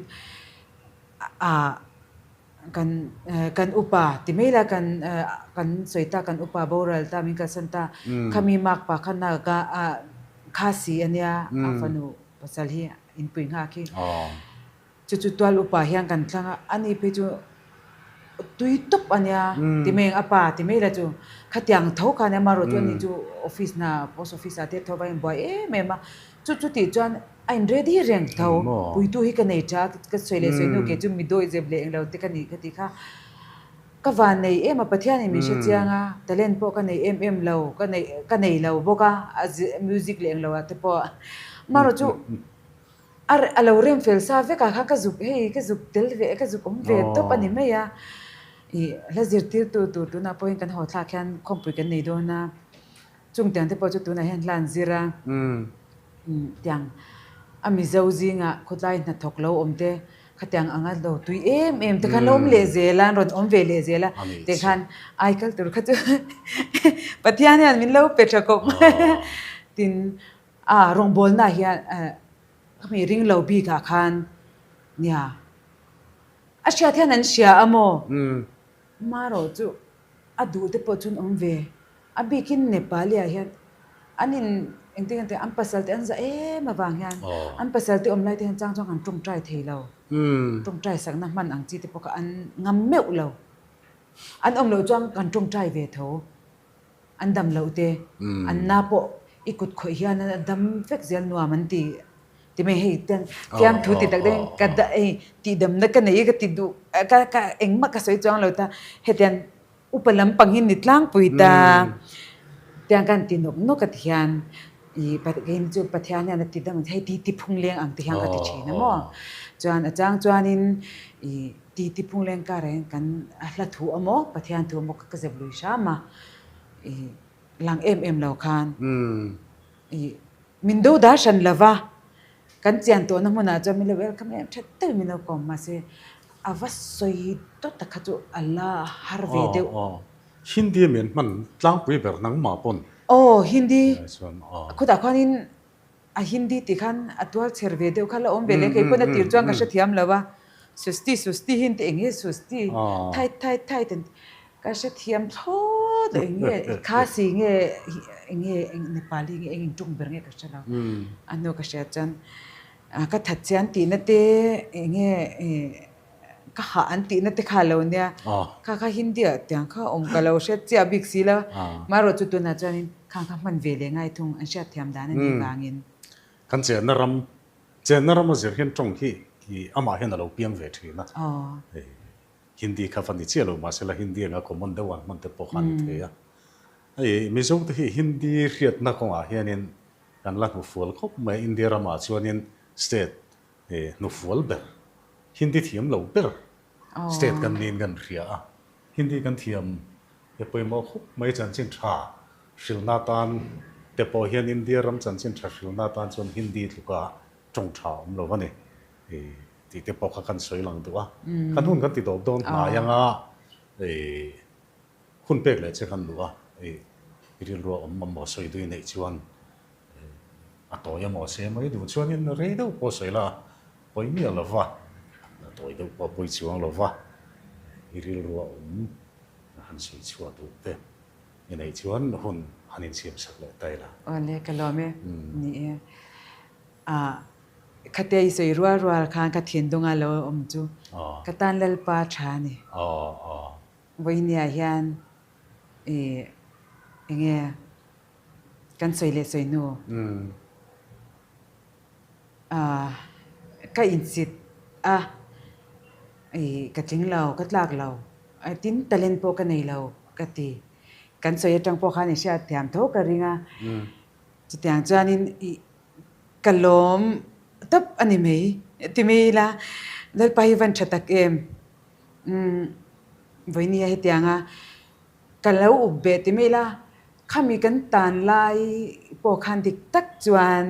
ah Kan kan upa ti mai la kan kan sawi ta kan upa boral ta min kalsan ta khami mak pa kha naga kha si a nia a fanu pasal hi inpui nghak hi chu chu tual upa hian kan thlang a ani phei chu tui tawp a nia ti mai ang a pa ti mai la chu khatiang tho kha a nia amaherawhchu ani chu office hna post office ah te tho va inbuai em em a chu chu tih chuan A in ready reng tho. Puitu hi ka nei tha a, ka sawi leh sawi hnu kei chu mi dawi zep leh englo te ka ni ka ti kha. Ka van nei em a, Pathianin min hre chiang a, talent pawh ka nei em em lo, ka nei ka nei lo bawk a, a music leh englo ah te pawh. Amaherawh chu a a lo rem fel sa vek ah khan ka zuk hei ka zuk tel ve ka zuk awm ve tawp a ni mai a. Ih hla zirtirtu tur tunah pawhin kan haw thlak hian khawmpui kan nei dawn a. Chung tiang te pawh chu tunah hian hla an zir a, tiang a Mizo zingah khawtlai hnathawk lo awm te khatiang anga lo tui em em te khan lo awm leh zel a, an rawn awm ve leh zel a, teh khan ai kal tur kha chu Pathian hian min lo pe tha kawp tin a rawngbawlna hian khami ring lo bikah khan nia a hriat hian an hria a maw? Marawh chu a duh te pawh chu an awm ve. A bikin Nepali ah hian an in engtin nge an pasal te an za em avang hian an pasal te awm lai te hian chang chuan kan tawngtai thei lo. Tawngtai sakna hman ang chi te pawh kha an ngam meuh lo. An awm loh chuan kan tawngtai ve tho. An dam loh te, an na pawh i kut khawih hian a dam vek zel nuam an ti. Ti mai hei ten fiamthu ti tak deuhin ka hei tihdamna ka nei i ka ti duh ka ka engmah ka sawi chuang lo ta hetiang Upa lampang hi ni tlangpui ta tiang kan ti nawk nawk a ti hian i kei chu Pathian hian a ti dang hei ti ti phung leng ang ti hian ka ti thin a maw. Chuan a chang chuanin i ti ti phung leng karah hian kan hla thu a maw Pathian thu a maw ka zep lui hram a i lang em em lo khan i min do dar hran lo va kan chian tawhna hmunah chuan min lo welcome em tha deuhin min lo kawm mahse A va sawi dawt a kha chu a la har ve deuh. Aw aw. Hindi a mian hman tlangpui ber nangmah pawn. Aw Hindi. Khutah khuanin a Hindi tih khan a tual chher ve deuh kha la awm ve leh kei pawn a tir chuan ka hrethiam lo a. Susti susti hi an ti eng nge susti thai thai thai te an ti. Ka hrethiam thlawt lo eng nge Khasi nge eng nge Nepali nge eng eng tawng ber nge ka hre lo. A hnu ka hriat chuan Ka that che an tihna te eng nge ka hah an tihna te kha lo nia. Kha kha Hindi ah tiang kha awm ka lo hriat chiah bik si lo. Marawh chu tunah chuanin khang kha hman ve leh ngai thung an hriat thiam dan a nih vangin. Kan chenna ram, chenna rama zir hian tawng hi amah hian a lo piang ve thin a. Hindi kha va ni chiah lo mahse la Hindi anga common deuh an hman te pawh kha a ni thei a. Hei Mizo te hi Hindi hriatna kawngah hianin Kan la hnufual khawp mai a, India ramah chuanin state hnufual ber, Hindi thiam lo ber state kan niin kan hria a. Hindi kan thiam he pawimawh khawp mai chanchin tha hrilna atan te pawh hian India ram chanchin tha hrilna atan chuan Hindi tluka tawng tha awm lo a ni. Tih te pawh kha kan sawi lang duh a. Kan hun kan ti dawp dawn hnai anga hun pek leh che kan duh a. I rilru a awm mamawh sawi duh i neih chuan a tawi emaw se mai duh chuanin rei deuh pawh sawi la pawi miah lo va, a tawi deuh pawh a pawi chuang lo va, i rilru a awm han sawi chhuah duh te i neih chuan hun han insiam sak leh ta ila. Awle ka lawm e, ni e. Ah, khatia i sawi rual rual khan ka thinlunga lo awm chu ka tan Lalpa tha a ni. Vawinia hian i enge kan sawi leh sawi hnu ah ka insit a, i ka tling lo, ka tlak lo, tin talent pawh ka nei lo ka ti. Kan sawi atang pawh khan i hriat thiam tho ka ring a. Chutiang chuanin i ka lawm tawp a ni mai ti mai ila, Lalpa hi van tha tak em? Umm vawinia hetianga ka lo up beh ti mai ila, khami kan tan lai pawh khan dik tak chuan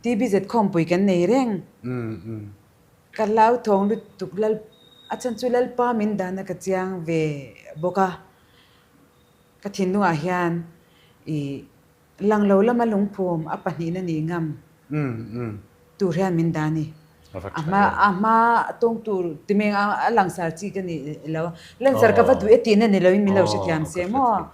TBZ khawmpui kan nei reng. Ka hlauthawng lutuk Lal a chhan chu Lalpa min dahna ka chiang ve bawk a, ka thinlungah hian i Lang lo lama lungphum a pahnihna nih ngam tur hian min dah a ni. A hma a hma tawng tur ti meng a a langsar chi ka ni lo. Langsar ka va duh e tihna ni loin min lo hrethiam se maw.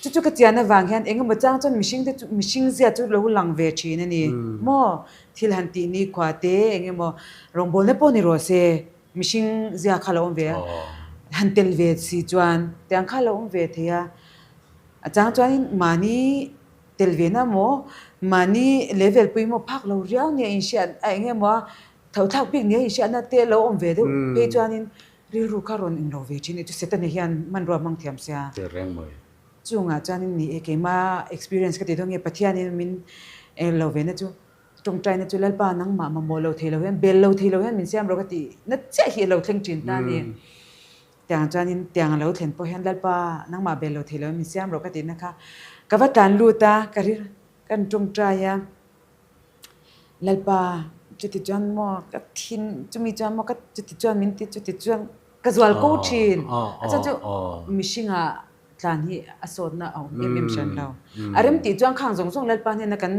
Chu chu ka chian avang hian eng emaw chang chuan mihring te chu mihring zia chu lo lang ve thin a ni maw. Thil han tih ni khua te eng emaw rawngbawlna pawh ni rawh se mihring zia kha lo awm ve a. Han tel ve si chuan tiang kha lo awm ve thei a. A chang chuanin mahni tel ve na maw, mahni level pui maw phak lo riau nia inhriat a eng emaw a tho thlak bik nia inhriatna te lo awm ve deuh phei chuanin rilru kha rawn inlo ve thin e chu Setana hian hmanrua hmang thiam sia. Tehreng mai. Chungah chuanin ni e keima experience ka ti dawn nge Pathianin min lo ve na chu tawngtaina chu Lalpa nangmah mamawh lo thei lo hian bel lo thei lo hian min siam rawh ka tih na chiah hi a lo thleng thin ta a ni. Tiang chuanin tiang a lo thlen pawh hian Lalpa nangmah bel lo thei lo in min siam rawh ka tihna kha ka va tlan lut a, ka ri ka rawn tawngtai a, Lalpa chuti chuan maw ka thin chumi chuan maw ka chuti chuan min ti chuti chuan ka zual ko thin a chuan chu mihringah tlan hi a sawtna a awm em em hran lo. A rem tih chuan khang zawng zawng Lalpa hnena kan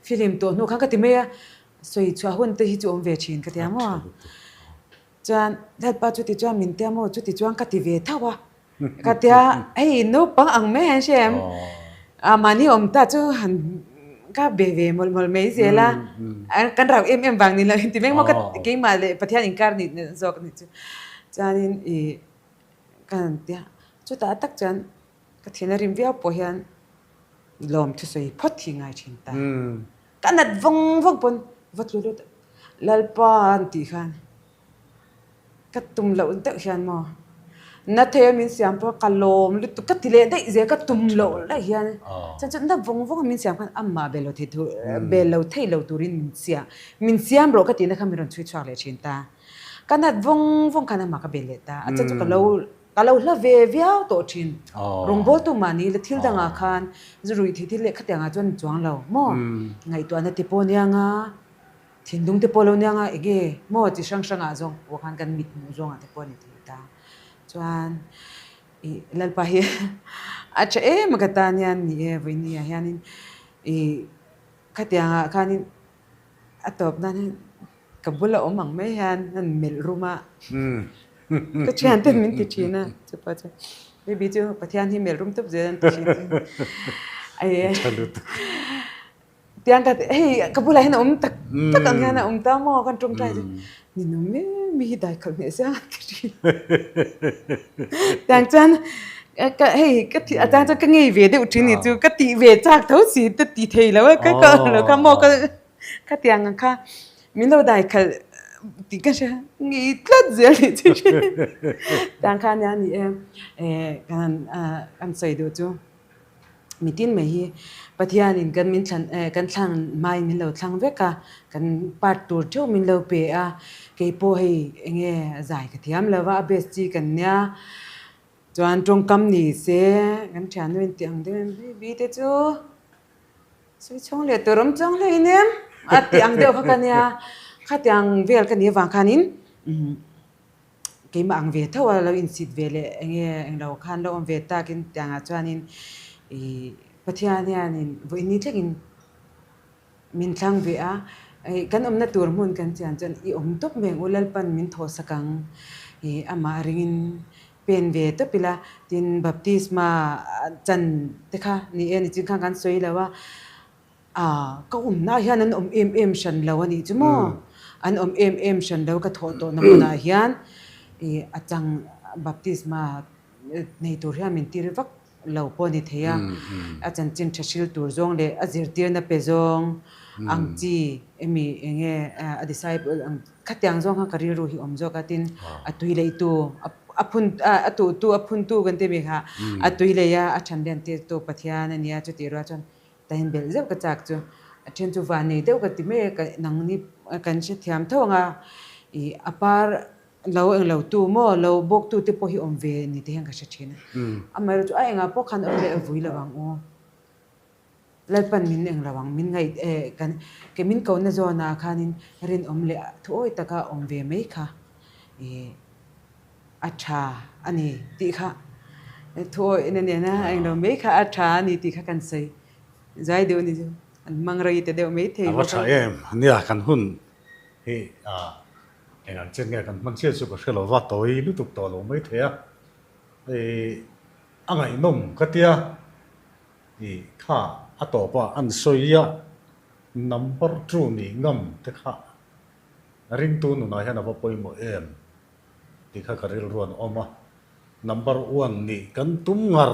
fihlim tawh hnu khan ka ti mai a, sawi chhuah hun te hi chu awm ve thin ka ti a maw. Chuan Lalpa chuti chuan min tia maw chuti chuan ka ti ve tho a, ka tia hei naupang ang mai han hre em, a mahni awm ta chu han ka be ve mawlh mawlh mai zel a, kan rau em em vang ni lo in ti mai maw ka keimah leh Pathian inkar nih zawk a nih chu. Chuanin ih ka han tia chutah tak chuan ka thin a rim viau pawh hian lawm thusawi phawt hi ngai thin ta. Ka nat vawng vawng pawn va tlu lut Lalpa an tih khan ka tum loh deuh hian maw na thei a min siam pawh ka lawm lutuk ka ti leh daih zel ka tum loh daih hian chuan chu na vawng vawng a min siam khan amah bel lo thei tur bel lo thei lo turin min siam min siam rawh ka tihna kha min rawn chhui chhuak leh thin ta ka nat vawng vawng khan amah ka bel leh ta a chuan chu ka lo Ka lo hla ve viau tawh thin. Rawngbawltu mahni la thil dangah khan zu ruih thei thil leh khatiangah chuan chuang lo maw? Ngaihtuahna te pawh nia nga, thinlung te pawh lo nia nga enge maw chi hrang hrangah zawng pawh khan kan mit hmuh zawngah te pawh a ni thei ta. Chuan ih Lalpa hi a tha em a ka tan hian ni e vawinia hianin ih khatiangah khanin A tawp nan hian ka bula awm ang mai hian an melh rum a, ka thian ten min ti thin a, chupa chu maybe chu Pathian hi melh rum tawp zel an ti thin a. Tiang ka hei ka bulah hian a awm tak tak ang hian a awm ta maw kan tawngtai chu ninawm em mi hi dai khalh hneh sia an ti thin. Tiang chuan ka hei ka a chang chuan ka ngei ve deuh thin ni chu ka tih ve chak tho si ta ti thei lo a ka ka lo kha maw ka khatiang ang kha min lo dai khalh tih ka hria ngei tlat zel tih chu tiang kha ania ni e kan kan sawi duh chu mitin mai hi Pathianin kan min thlan kan thlan hmain min lo thlang vek a kan part tur theuh min lo pe a keipawh hei enge zai ka thiam lo va a best chi kan nia. Chuan tawngkam ni se kan thiannu in tih ang deuh em baby te chu sawi chhawng leh tur awm chuang hlei inem a tih ang deuh kha ka nia khatiang vel ka nih avang khanin. Keimah ang ve tho a lo insit ve leh eng nge englo khan lo awm ve takin tiangah chuanin ih Pathian hianin vawiin ni thlengin min thlang ve a, ih kan awmna tur hmun kan chian chuan i awm tawp mai ang u Lalpan min thawhsak ang ih amah ringin pen ve tawp ila tin baptisma chan te kha ni e nichin khan kan sawi lo a. A, ka awmna ah hian an awm em em hran lo a nih chu maw? An awm em em hran lo ka thawh tawhna hmunah hian ih a chang baptisma nei tur hian min tir vak lo pawh a ni thei a, a chanchin tha hril tur zawng leh a zirtirna pe zawng ang chi emi eng nge a disciple ang khatiang zawng khan ka rilru hi awm zawk a tin a tui leihtu a phun a tuhtu a phuntu kan ti mi kha a tui lei a a than lian tirtu Pathian a nia chutih rual chuan Ta in belh zeuh ka chak chu a then chu van nei deuh ka ti mai a ka nangni kan hrethiam tho ang a ih a par lo eng lo tu maw lo bawk tu te pawh hi awm ve ni te hian ka hre thin a amaherawh chu a engah pawh khan awm leh a vui lo ang u Lalpan min eng lo ang min ngaih eh kan ke min kohna zawnah khanin rinawm leh thuawi taka awm ve mai kha ih. A tha a ni tih kha thuawihna nena englo mai kha a tha a ni tih kha kan sawi zai deuh a ni chu an hmang rei ta deuh mai thei bawk a. A va tha em nia kan hun hi eng ang chen nge kan hman chiah chu ka hre lo va tawi lutuk tawh lo mai thei a a ngaihnawm ka tia i kha a tawp a an sawi a number two nih ngam te kha ringtu nunah hian a va pawimawh em. Tih kha ka rilru an awm a, number one nih kan tum ngar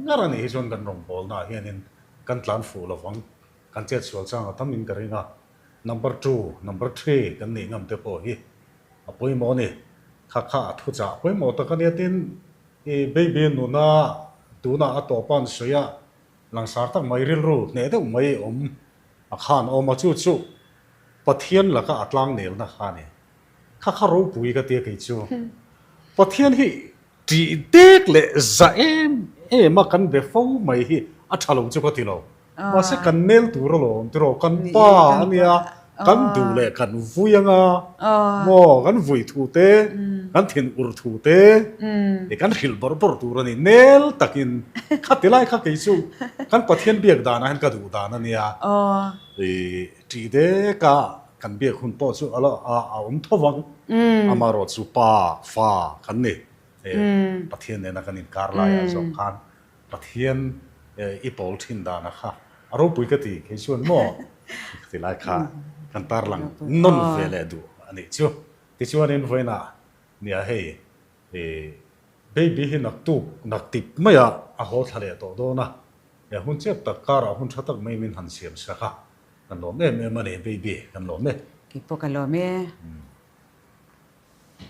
ngar a nih hi chuan kan rawngbawlnaah hianin kan tlan fuh lo vang, kan chet sual chang a tamin ka ring a, number two, number three kan nih ngam te pawh hi a pawimawh a ni. Kha kha a thuchah pawimawh tak a nia tin i baby nuna tunah a tawpa an sawi a, langsar tak mai rilru hneh deuh mai awm a khan awm a, chu chu Pathian laka a tlangnelna kha a ni. Kha kha ropui ka tia kei chu. Pathian hi tih dek leh za em em a kan be fo mai hi a tha lo chu ka ti lo. Mahse kan nel tur alawm tiraw kan pa a nia kan duh leh kan vui anga maw kan vui thu te kan thin ur thu te kan hrilh bawrh bawrh tur a ni. Nel takin kha ti lai kha kei chu kan Pathian biak danah hian ka duh dan a nia. Tih dek a kan biak hun pawh chu a a awm tho vang. Amaherawh chu pa, fa kan ni. Pathian nena kan inkar laiah zawk khan Pathian i pawl thin dana kha a ropui ka ti kei chuan maw ti lai kha kan tarlang nawn ve leh duh a nih chu. Tichuanin vawiinah nia hei baby hi naktuk naktip maiah a haw thla leh tawh dawn a. He hun chep tak karah hun tha tak mai min han siam sak a, kan lawm em em a ni baby, kan lawm e. Keipawh ka lawm e.